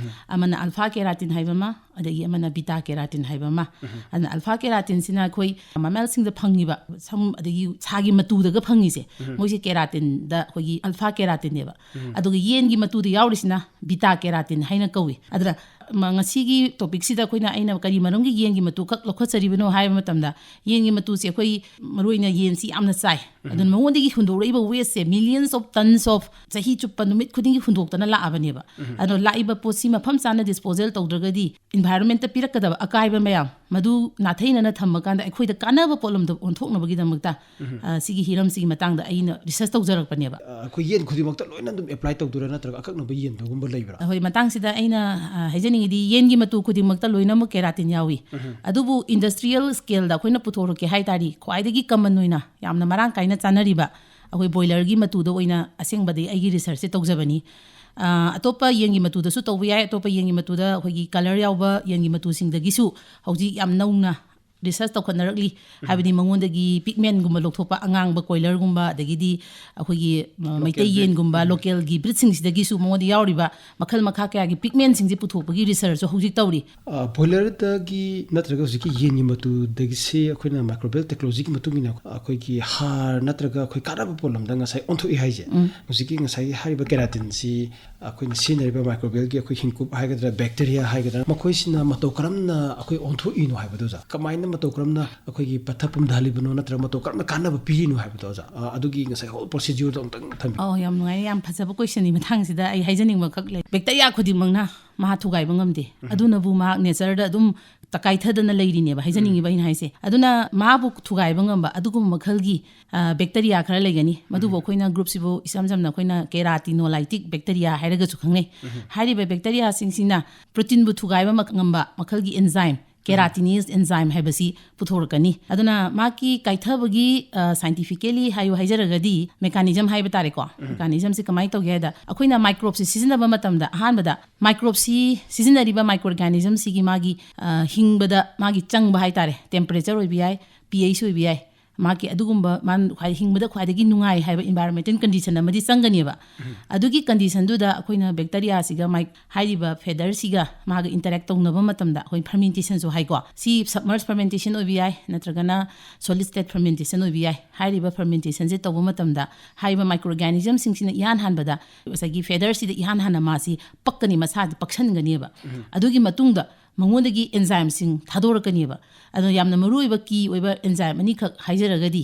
ꯑꯃꯅ ꯑꯜꯐꯥ ꯀꯦꯔꯥꯇꯤꯟ ꯍꯥꯏꯕ ꯑꯃ, ꯑꯗꯒꯤ ꯑꯃꯅ ꯕꯤꯇꯥ ꯀꯦꯔꯥꯇꯤꯟ ꯍꯥꯏꯕ ꯑꯃ꯫ ꯑꯗꯨꯅ ꯑꯜꯐꯥ ꯀꯦꯔꯥꯇꯤꯟꯁꯤꯅ ꯑꯩꯈꯣꯏ ꯃꯃꯦꯜꯁꯤꯡꯗ ꯐꯪꯉꯤꯕ ꯁꯝ ꯑꯗꯒꯤ ꯁꯥꯒꯤ ꯃꯇꯨꯗꯒ ꯐꯪꯉꯤꯁꯦ, ꯃꯣꯏꯁꯦ ꯀꯦꯔꯥꯇꯤꯟꯗ ꯑꯩꯈꯣꯏꯒꯤ ꯑꯜꯐꯥ ꯀꯦꯔꯥꯇꯤꯟꯅꯦꯕ꯫ ꯑꯗꯨꯒ ꯌꯦꯟꯒꯤ ꯃꯇꯨꯗ ꯌꯥꯎꯔꯤꯁꯤꯅ ꯕꯤꯇꯥ ꯀꯦꯔꯥꯇꯤꯟ ꯍꯥꯏꯅ ꯀꯧꯏ꯫ ꯑꯗꯨꯅ ꯃ-, ꯉꯁꯤꯒꯤ ꯇꯣꯄꯤꯛꯁꯤꯗ ꯑꯩꯈꯣꯏꯅ, ꯑꯩꯅ ꯀꯔꯤ ꯃꯔꯝꯒꯤ ꯌꯦꯟꯒꯤ ꯃꯇꯨ ꯈꯛ ꯂꯧꯈꯠꯆꯔꯤꯕꯅꯣ ꯍꯥꯏꯕ ꯃꯇꯝꯗ, ꯌꯦꯟꯒꯤ ꯃꯇꯨꯁꯦ ꯑꯩꯈꯣꯏ ꯃꯔꯨꯑꯣꯏꯅ ꯌꯦꯟꯁꯤ ꯌꯥꯝꯅ ꯆꯥꯏ꯫ ꯑꯗꯨꯅ ꯃꯉꯣꯟꯗꯒꯤ ꯍꯨꯟꯗꯣꯛꯂꯛꯏꯕ ꯋꯦꯁꯁꯦ, millions of tons of, ꯆꯍꯤ ꯆꯨꯞꯄ ꯅꯨꯃꯤꯠ ꯈꯨꯗꯤꯡꯒꯤ ꯍꯨꯟꯗꯣꯛꯇꯅ ꯂꯥꯛꯑꯕꯅꯦꯕ꯫ ꯑꯗꯣ ꯂꯥꯛꯏꯕ ꯄꯣꯠꯁꯤ ꯃꯐꯝ ꯆꯥꯅ ꯗꯤꯁꯄꯣꯖꯦꯜ ꯇꯧꯗ꯭ꯔꯒꯗꯤ environment ꯄꯤꯔꯛꯀꯗꯕ ꯑꯀꯥꯏꯕ ꯃꯌꯥꯝ ꯃꯗꯨ ꯅꯥꯊꯩꯅꯅ ꯊꯝꯃꯀꯥꯟꯗ ꯑꯩꯈꯣꯏꯗ ꯀꯥꯟꯅꯕ ꯄꯣꯠꯂꯝꯗ ꯑꯣꯟꯊꯣꯛꯅꯕꯒꯤꯗꯃꯛꯇ, ꯑ, ꯁꯤꯒꯤ ꯍꯤꯔꯝꯁꯤꯒꯤ ꯃꯇꯥꯡꯗ ꯑꯩꯅ ꯔꯤꯁꯔꯁ ꯇꯧꯖꯔꯛꯄꯅꯦꯕ꯫ ꯑ, ꯑꯩꯈꯣꯏ ꯌꯦꯟ ꯈꯨꯗꯤꯡꯃꯛꯇ ꯂꯣꯏꯅ ꯑꯗꯨꯝ ꯑꯦꯄ꯭ꯂꯥꯏ ꯇꯧꯗꯣꯏꯔꯥ, ꯅꯠꯇ꯭ꯔꯒ ꯑꯀꯛꯅꯕ ꯌꯦꯟꯗꯒꯨꯝꯕ ꯂꯩꯕ꯭ꯔꯥ? ꯑꯩꯈꯣꯏ ꯃꯇꯥꯡꯁꯤꯗ ꯑꯩꯅ, ꯑ, ꯍꯥꯏꯖꯅꯤꯡꯉꯤꯗꯤ, ꯌꯦꯟꯒꯤ ꯃꯇꯨ ꯈꯨꯗꯤꯡꯃꯛꯇ ꯂꯣꯏꯅꯃꯛ ꯀꯦꯔꯥꯇꯤꯟ ꯌꯥꯎꯏ꯫ ꯑꯗꯨꯕꯨ industrial scale ꯗ ꯑꯩꯈꯣꯏꯅ ꯄꯨꯊꯣꯔꯛꯀꯦ ꯍꯥꯏ ꯇꯥꯔꯗꯤ, ꯈ꯭ꯋꯥꯏꯗꯒꯤ ꯀꯃꯟ ꯑꯣꯏꯅ ꯌꯥꯝꯅ ꯃꯔꯥꯡ ꯀꯥꯏꯅ ꯆꯥꯅꯔꯤꯕ ꯑꯩꯈꯣꯏ ꯕꯣꯏꯂꯔꯒꯤ ꯃꯇꯨꯗ ꯑꯣꯏꯅ ꯑꯁꯦꯡꯕꯗꯤ ꯑꯩꯒꯤ ꯔꯤꯁꯔꯁꯁꯦ ꯇꯧꯖꯕꯅꯤ꯫ ꯑ, ꯑꯇꯣꯞꯄ ꯌꯦꯟꯒꯤ ꯃꯇꯨꯗꯁꯨ ꯇꯧꯕ ꯌꯥꯏ, ꯑꯇꯣꯞꯄ ꯌꯦꯟꯒꯤ ꯃꯇꯨꯗ ꯑꯩꯈꯣꯏꯒꯤ ꯀꯂꯔ ꯌꯥꯎꯕ ꯌꯦꯟꯒꯤ ꯃꯇꯨꯁꯤꯡꯗꯒꯤꯁꯨ ꯍꯧꯖꯤꯛ ꯌꯥꯝ ꯅꯧꯅ ꯔꯤꯁꯔꯁ ꯇꯧꯈꯠꯅꯔꯛꯂꯤ꯫ ꯍꯥꯏꯕꯗꯤ ꯃꯉꯣꯟꯗꯒꯤ ꯄꯤꯒꯃꯦꯟꯒꯨꯝꯕ ꯂꯧꯊꯣꯛꯄ, ꯑꯉꯥꯡꯕ ꯀꯣꯏꯂꯔꯒꯨꯝꯕ, ꯑꯗꯒꯤꯗꯤ ꯑꯩꯈꯣꯏꯒꯤ, ꯑ, ꯂꯣꯀꯦꯜ ꯃꯩꯇꯩ ꯕ꯭ꯔꯤꯗ꯫ ꯌꯦꯟꯒꯨꯝꯕ, ꯂꯣꯀꯦꯜꯒꯤ ꯕ꯭ꯔꯤꯗꯁꯤꯡꯁꯤꯗꯒꯤꯁꯨ ꯃꯉꯣꯟꯗ ꯌꯥꯎꯔꯤꯕ ꯃꯈꯜ ꯃꯈꯥ ꯀꯌꯥꯒꯤ ꯄꯤꯒꯃꯦꯟꯁꯤꯡꯁꯦ ꯄꯨꯊꯣꯛꯄꯒꯤ ꯔꯤꯁꯔꯁꯁꯨ ꯍꯧꯖꯤꯛ ꯇꯧꯔꯤ꯫ ꯑ, ꯕꯣꯏꯂꯔꯗꯒꯤ ꯅꯠꯇ꯭ꯔꯒ ꯍꯧꯖꯤꯛꯀꯤ ꯌꯦꯟꯒꯤ ꯃꯇꯨꯗꯒꯤꯁꯦ ꯑꯩꯈꯣꯏꯅ ꯃꯥꯏꯀ꯭ꯔꯣꯕꯤꯌꯦꯜ ꯇꯦꯛꯅꯣꯂꯣꯖꯤꯒꯤ ꯃꯇꯨꯡ ꯏꯟꯅ ꯑꯩꯈꯣꯏꯒꯤ ꯍꯥꯔ ꯅꯠꯇ꯭ꯔꯒ ꯑꯩꯈꯣꯏ ꯀꯥꯟꯅꯕ ꯄꯣꯠꯂꯝꯗ ꯉꯁꯥꯏ ꯑꯣꯟꯊꯣꯛꯏ ꯍꯥꯏꯁꯦ꯫ ꯎꯝ꯫ ꯍꯧꯖꯤꯛꯀꯤ ꯉꯁꯥꯏꯒꯤ ꯍꯥꯏꯔꯤꯕ ꯀꯦꯔꯥꯇꯤꯟꯁꯤ ꯑꯩꯈꯣꯏꯅ ꯁꯤꯖꯤꯟꯅꯔꯤꯕ ꯃꯥꯏꯀ꯭ꯔꯣꯕꯤꯌꯦꯜꯒꯤ ꯑꯩꯈꯣꯏ ꯍꯤꯡꯀꯨꯞ ꯍꯥꯏꯒꯗ꯭ꯔꯥ, ꯕꯦꯛꯇꯤꯔꯤꯌꯥ ꯍꯥꯏꯒꯗ꯭ꯔꯥ, ꯃꯈꯣꯏꯁꯤꯅ ꯃꯇꯧ ꯀꯔꯝꯅ ꯑꯩꯈꯣꯏ ꯑꯣꯟꯊꯣꯛꯏꯅꯣ ꯍꯥꯏꯕꯗꯨ, ꯑꯣꯖꯥ? ꯀꯃꯥꯏꯅ ꯃꯇꯧ ꯀꯔꯝꯅ ꯑꯩꯈꯣꯏꯒꯤ ꯄꯠꯊ ꯄꯨꯝꯊꯍꯜꯂꯤꯕꯅꯣ, ꯅꯠꯇ꯭ꯔꯒ ꯃꯇꯧ ꯀꯔꯝꯅ ꯀꯥꯟꯅꯕ ꯄꯤꯔꯤꯅꯣ ꯍꯥꯏꯕꯗꯣ, ꯑꯣꯖꯥ? ꯑ, ꯑꯗꯨꯒꯤ ꯉꯁꯥꯏ ꯍꯣꯜ ꯄ꯭ꯔꯣꯁꯤꯗ꯭ꯌꯨꯔꯗꯣ ꯑꯃꯨꯛꯇꯪ ꯊꯝꯕꯤꯌꯨ꯫ ꯑꯣ, ꯌꯥꯝ ꯅꯨꯡꯉꯥꯏꯔꯦ, ꯌꯥꯝ ꯐꯖꯕ ꯀꯣꯏꯁꯟꯅꯤ꯫ ꯃꯇꯥꯡꯁꯤꯗ ꯑꯩ ꯍꯥꯏꯖꯅꯤꯡꯕ ꯈꯛ ꯂꯩ꯫ ꯕꯦꯛꯇꯤꯔꯤꯌꯥ ꯈꯨꯗꯤꯡꯃꯛꯅ ꯃꯍꯥ ꯊꯨꯒꯥꯏꯕ ꯉꯝꯗꯦ꯫ ꯎꯝ꯫ ꯑꯗꯨꯅꯕꯨ ꯃꯍꯥꯛ ꯅꯦꯆꯔꯗ ꯑꯗꯨꯝ ꯀꯥꯏꯊꯗꯅ ꯂꯩꯔꯤꯅꯦꯕ, ꯍꯥꯏꯖꯅꯤꯡꯉꯤꯕ ꯑꯩꯅ ꯍꯥꯏꯁꯦ꯫ ꯑꯗꯨꯅ ꯃꯥꯕꯨ ꯊꯨꯒꯥꯏꯕ ꯉꯝꯕ ꯑꯗꯨꯒꯨꯝꯕ ꯃꯈꯜꯒꯤ ꯕꯦꯛꯇꯔꯤꯌꯥ ꯈꯔ ꯂꯩꯒꯅꯤ, ꯃꯗꯨꯕꯨ ꯑꯩꯈꯣꯏꯅ ꯒ꯭ꯔꯨꯞꯁꯤꯕꯨ ꯏꯁꯝ ꯁꯝꯅ ꯑꯩꯈꯣꯏꯅ ꯀꯦꯔꯥꯇꯤꯅꯣꯂꯥꯏꯇꯤꯛ ꯕꯦꯛꯇꯔꯤꯌꯥ ꯍꯥꯏꯔꯒꯁꯨ ꯈꯪꯅꯩ꯫ ꯍꯥꯏꯔꯤꯕ ꯕꯦꯛꯇꯔꯤꯌꯥꯁꯤꯡꯁꯤꯅ ꯄ꯭ꯔꯣꯇꯤꯟꯕꯨ ꯊꯨꯒꯥꯏꯕ ꯃꯛ-, ꯉꯝꯕ ꯃꯈꯜꯒꯤ ꯑꯦꯟꯖꯥꯏꯝ, ꯀꯦꯔꯥꯇꯤꯅꯦꯁ ꯑꯦꯟꯖꯥꯏꯝ ꯍꯥꯏꯕꯁꯤ ꯄꯨꯊꯣꯔꯛꯀꯅꯤ꯫ ꯑꯗꯨꯅ ꯃꯥꯒꯤ ꯀꯥꯏꯊꯕꯒꯤ, ꯑ, scientifically ꯍꯥꯏꯌꯨ ꯍꯥꯏꯖꯔꯒꯗꯤ, ꯃꯦꯀꯥꯅꯤꯖꯝ ꯍꯥꯏꯕ ꯇꯥꯔꯦꯀꯣ꯫ ꯃꯦꯀꯥꯅꯤꯖꯝꯁꯤ ꯀꯃꯥꯏꯅ ꯇꯧꯒꯦ ꯍꯥꯏꯗ, ꯑꯩꯈꯣꯏꯅ ꯃꯥꯏꯀ꯭ꯔꯣꯞꯁꯤ ꯁꯤꯖꯤꯟꯅꯕ ꯃꯇꯝꯗ, ꯑꯍꯥꯟꯕꯗ ꯃꯥꯏꯀ꯭ꯔꯣꯞꯁꯤ ꯁꯤꯖꯤꯟꯅꯔꯤꯕ ꯃꯥꯏꯀ꯭ꯔꯣ ꯑꯣꯔꯒꯥꯅꯤꯖꯝꯁꯤꯒꯤ ꯃꯥꯒꯤ, ꯑ, ꯍꯤꯡꯕꯗ ꯃꯥꯒꯤ ꯆꯪꯕ ꯍꯥꯏ ꯇꯥꯔꯦ, ꯇꯦꯝꯄꯔꯦꯆꯔ ꯑꯣꯏꯕ ꯌꯥꯏ, ꯄꯤ ꯑꯩꯆ ꯑꯣꯏꯕ ꯌꯥꯏ, ꯃꯥꯒꯤ ꯑꯗꯨꯒꯨꯝꯕ ꯃꯥ ꯈ꯭ꯋꯥꯏ ꯍꯤꯡꯕꯗ ꯈ꯭ꯋꯥꯏꯗꯒꯤ ꯅꯨꯡꯉꯥꯏ ꯍꯥꯏꯕ environmental condition ꯑꯃꯗꯤ ꯆꯪꯒꯅꯦꯕ꯫ ꯑꯗꯨꯒꯤ conditionꯗꯨꯗ ꯑꯩꯈꯣꯏꯅ ꯕꯦꯛꯇꯔꯤꯌꯥꯁꯤꯒ ꯃꯥꯏ-, ꯍꯥꯏꯔꯤꯕ ꯐꯦꯗꯔꯁꯤꯒ ꯃꯥꯒ interact ꯇꯧꯅꯕ ꯃꯇꯝꯗ ꯑꯩꯈꯣꯏ fermentationꯁꯨ ꯍꯥꯏꯀꯣ꯫ ꯁꯤ submerged fermentation ꯑꯣꯏꯕ ꯌꯥꯏ, ꯅꯠꯇ꯭ꯔꯒꯅ solid state fermentation ꯑꯣꯏꯕ ꯌꯥꯏ꯫ ꯍꯥꯏꯔꯤꯕ fermentationꯁꯦ ꯇꯧꯕ ꯃꯇꯝꯗ ꯍꯥꯏꯔꯤꯕ ꯃꯥꯏꯀ꯭ꯔꯣ ꯑꯣꯔꯒꯥꯅꯤꯖꯝꯁꯤꯡꯁꯤꯅ ꯏꯍꯥꯟ ꯍꯥꯟꯕꯗ ꯉꯁꯥꯏꯒꯤ ꯐꯦꯗꯔꯁꯤꯗ ꯏꯍꯥꯟ ꯍꯥꯟꯅ ꯃꯥꯁꯤ ꯄꯛꯀꯅꯤ, ꯃꯁꯥꯁꯤ ꯄꯛꯁꯟꯒꯅꯦꯕ꯫ ꯑꯗꯨꯒꯤ ꯃꯇꯨꯡꯗ ꯃꯉꯣꯟꯗꯒꯤ ꯑꯦꯟꯖꯥꯏꯝꯁꯤꯡ ꯊꯥꯗꯣꯔꯛꯀꯅꯦꯕ꯫ ꯑꯗꯣ ꯌꯥꯝꯅ ꯃꯔꯨꯑꯣꯏꯕ ꯀꯤ ꯑꯣꯏꯕ ꯑꯦꯟꯖꯥꯏꯝ ꯑꯅꯤꯈꯛ ꯍꯥꯏꯖꯔꯒꯗꯤ,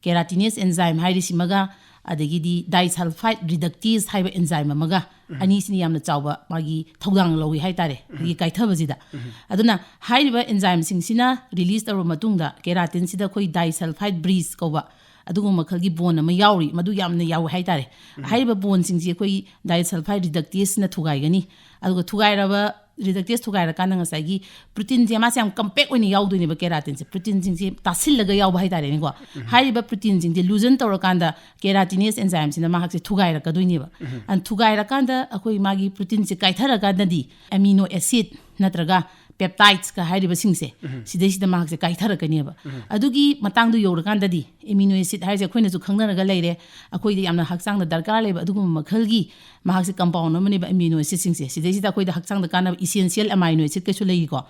ꯀꯦꯔꯥꯇꯤꯅꯦꯁ ꯑꯦꯟꯖꯥꯏꯝ ꯍꯥꯏꯔꯤꯁꯤꯃꯒ, ꯑꯗꯒꯤꯗꯤ ꯗꯥꯏꯁꯜꯐꯥꯏꯠ ꯔꯤꯗꯛꯇꯦꯁ ꯍꯥꯏꯕ ꯑꯦꯟꯖꯥꯏꯝ ꯑꯃꯒ, ꯑꯅꯤꯁꯤꯅ ꯌꯥꯝꯅ ꯆꯥꯎꯕ ꯃꯥꯒꯤ ꯊꯧꯗꯥꯡ ꯂꯧꯏ ꯍꯥꯏꯇꯥꯔꯦ, ꯑꯩꯈꯣꯏꯒꯤ ꯀꯥꯏꯊꯕꯁꯤꯗ꯫ ꯑꯗꯨꯅ ꯍꯥꯏꯔꯤꯕ ꯑꯦꯟꯖꯥꯏꯝꯁꯤꯡꯁꯤꯅ ꯔꯤꯂꯤꯁ ꯇꯧꯔꯕ ꯃꯇꯨꯡꯗ, ꯀꯦꯔꯥꯇꯤꯟꯁꯤꯗ ꯑꯩꯈꯣꯏ ꯗꯥꯏꯁꯜꯐꯥꯏꯠ ꯕ꯭ꯔꯤꯖ ꯀꯧꯕ ꯑꯗꯨꯒꯨꯝꯕ ꯃꯈꯜꯒꯤ ꯕꯣꯟ ꯑꯃ ꯌꯥꯎꯔꯤ, ꯃꯗꯨ ꯌꯥꯝꯅ ꯌꯥꯎꯋꯦ ꯍꯥꯏꯇꯥꯔꯦ꯫ ꯍꯥꯏꯔꯤꯕ ꯕꯣꯟꯁꯤꯡꯁꯤ ꯑꯩꯈꯣꯏ ꯗꯥꯏꯁꯜꯐꯥꯏꯠ ꯔꯤꯗꯛꯇꯦꯁꯅ ꯊꯨꯒꯥꯏꯒꯅꯤ꯫ ꯑꯗꯨꯒ ꯊꯨꯒꯥꯏꯔꯕ, ꯔꯤꯗꯛꯇꯦꯁ ꯊꯨꯒꯥꯏꯔꯀꯥꯟꯗ ꯉꯁꯥꯏꯒꯤ ꯄ꯭ꯔꯣꯇꯤꯟꯁꯦ ꯃꯥꯁꯦ ꯌꯥꯝ ꯀꯝꯄꯦꯛ ꯑꯣꯏꯅ ꯌꯥꯎꯗꯣꯏꯅꯦꯕ, ꯀꯦꯔꯥꯇꯤꯟꯁꯦ꯫ ꯄ꯭ꯔꯣꯇꯤꯟꯁꯤꯡꯁꯦ ꯇꯥꯁꯤꯜꯂꯒ ꯌꯥꯎꯕ ꯍꯥꯏꯇꯥꯔꯦꯅꯦꯀꯣ꯫ ꯍꯥꯏꯔꯤꯕ ꯄ꯭ꯔꯣꯇꯤꯟꯁꯤꯡꯁꯦ ꯂꯨꯖꯟ ꯇꯧꯔꯀꯥꯟꯗ ꯀꯦꯔꯥꯇꯤꯅꯦꯁ ꯑꯦꯟꯖꯥꯏꯝꯁꯤꯅ ꯃꯍꯥꯛꯁꯦ ꯊꯨꯒꯥꯏꯔꯛꯀꯗꯣꯏꯅꯦꯕ꯫ ꯑꯗꯨ ꯊꯨꯒꯥꯏꯔꯀꯥꯟꯗ ꯑꯩꯈꯣꯏ ꯃꯥꯒꯤ ꯄ꯭ꯔꯣꯇꯤꯟꯁꯦ ꯀꯥꯏꯊꯔꯀꯥꯟꯗꯗꯤ ꯑꯦꯃꯤꯅꯣ ꯑꯦꯁꯤꯠ ꯅꯠꯇ꯭ꯔꯒ ꯄꯦꯞꯇꯥꯏꯠꯁꯀ ꯍꯥꯏꯔꯤꯕꯁꯤꯡꯁꯦ, ꯁꯤꯗꯩꯁꯤꯗ ꯃꯍꯥꯛꯁꯦ ꯀꯥꯏꯊꯔꯛꯀꯅꯦꯕ꯫ ꯑꯗꯨꯒꯤ ꯃꯇꯥꯡꯗꯣ ꯌꯧꯔꯀꯥꯟꯗꯗꯤ ꯑꯦꯃꯤꯅꯣ ꯑꯦꯁꯤꯠ ꯍꯥꯏꯔꯤꯁꯦ ꯑꯩꯈꯣꯏꯅꯁꯨ ꯈꯪꯅꯔꯒ ꯂꯩꯔꯦ, ꯑꯩꯈꯣꯏꯗ ꯌꯥꯝꯅ ꯍꯛꯆꯥꯡꯗ ꯗꯔꯀꯥꯔ ꯂꯩꯕ ꯑꯗꯨꯒꯨꯝꯕ ꯃꯈꯜꯒꯤ ꯃꯍꯥꯛꯁꯦ ꯀꯝꯄꯥꯎꯟ ꯑꯃꯅꯦꯕ, ꯑꯦꯃꯤꯅꯣ ꯑꯦꯁꯤꯠꯁꯤꯡꯁꯦ꯫ ꯁꯤꯗꯩꯁꯤꯗ ꯑꯩꯈꯣꯏꯗ ꯍꯛꯆꯥꯡꯗ ꯀꯥꯟꯅꯕ ꯏꯁꯦꯟꯁꯤꯌꯦꯜ ꯑꯃꯥꯏꯅꯣ ꯑꯦꯁꯤꯠ ꯀꯩꯁꯨ ꯂꯩꯔꯤꯀꯣ꯫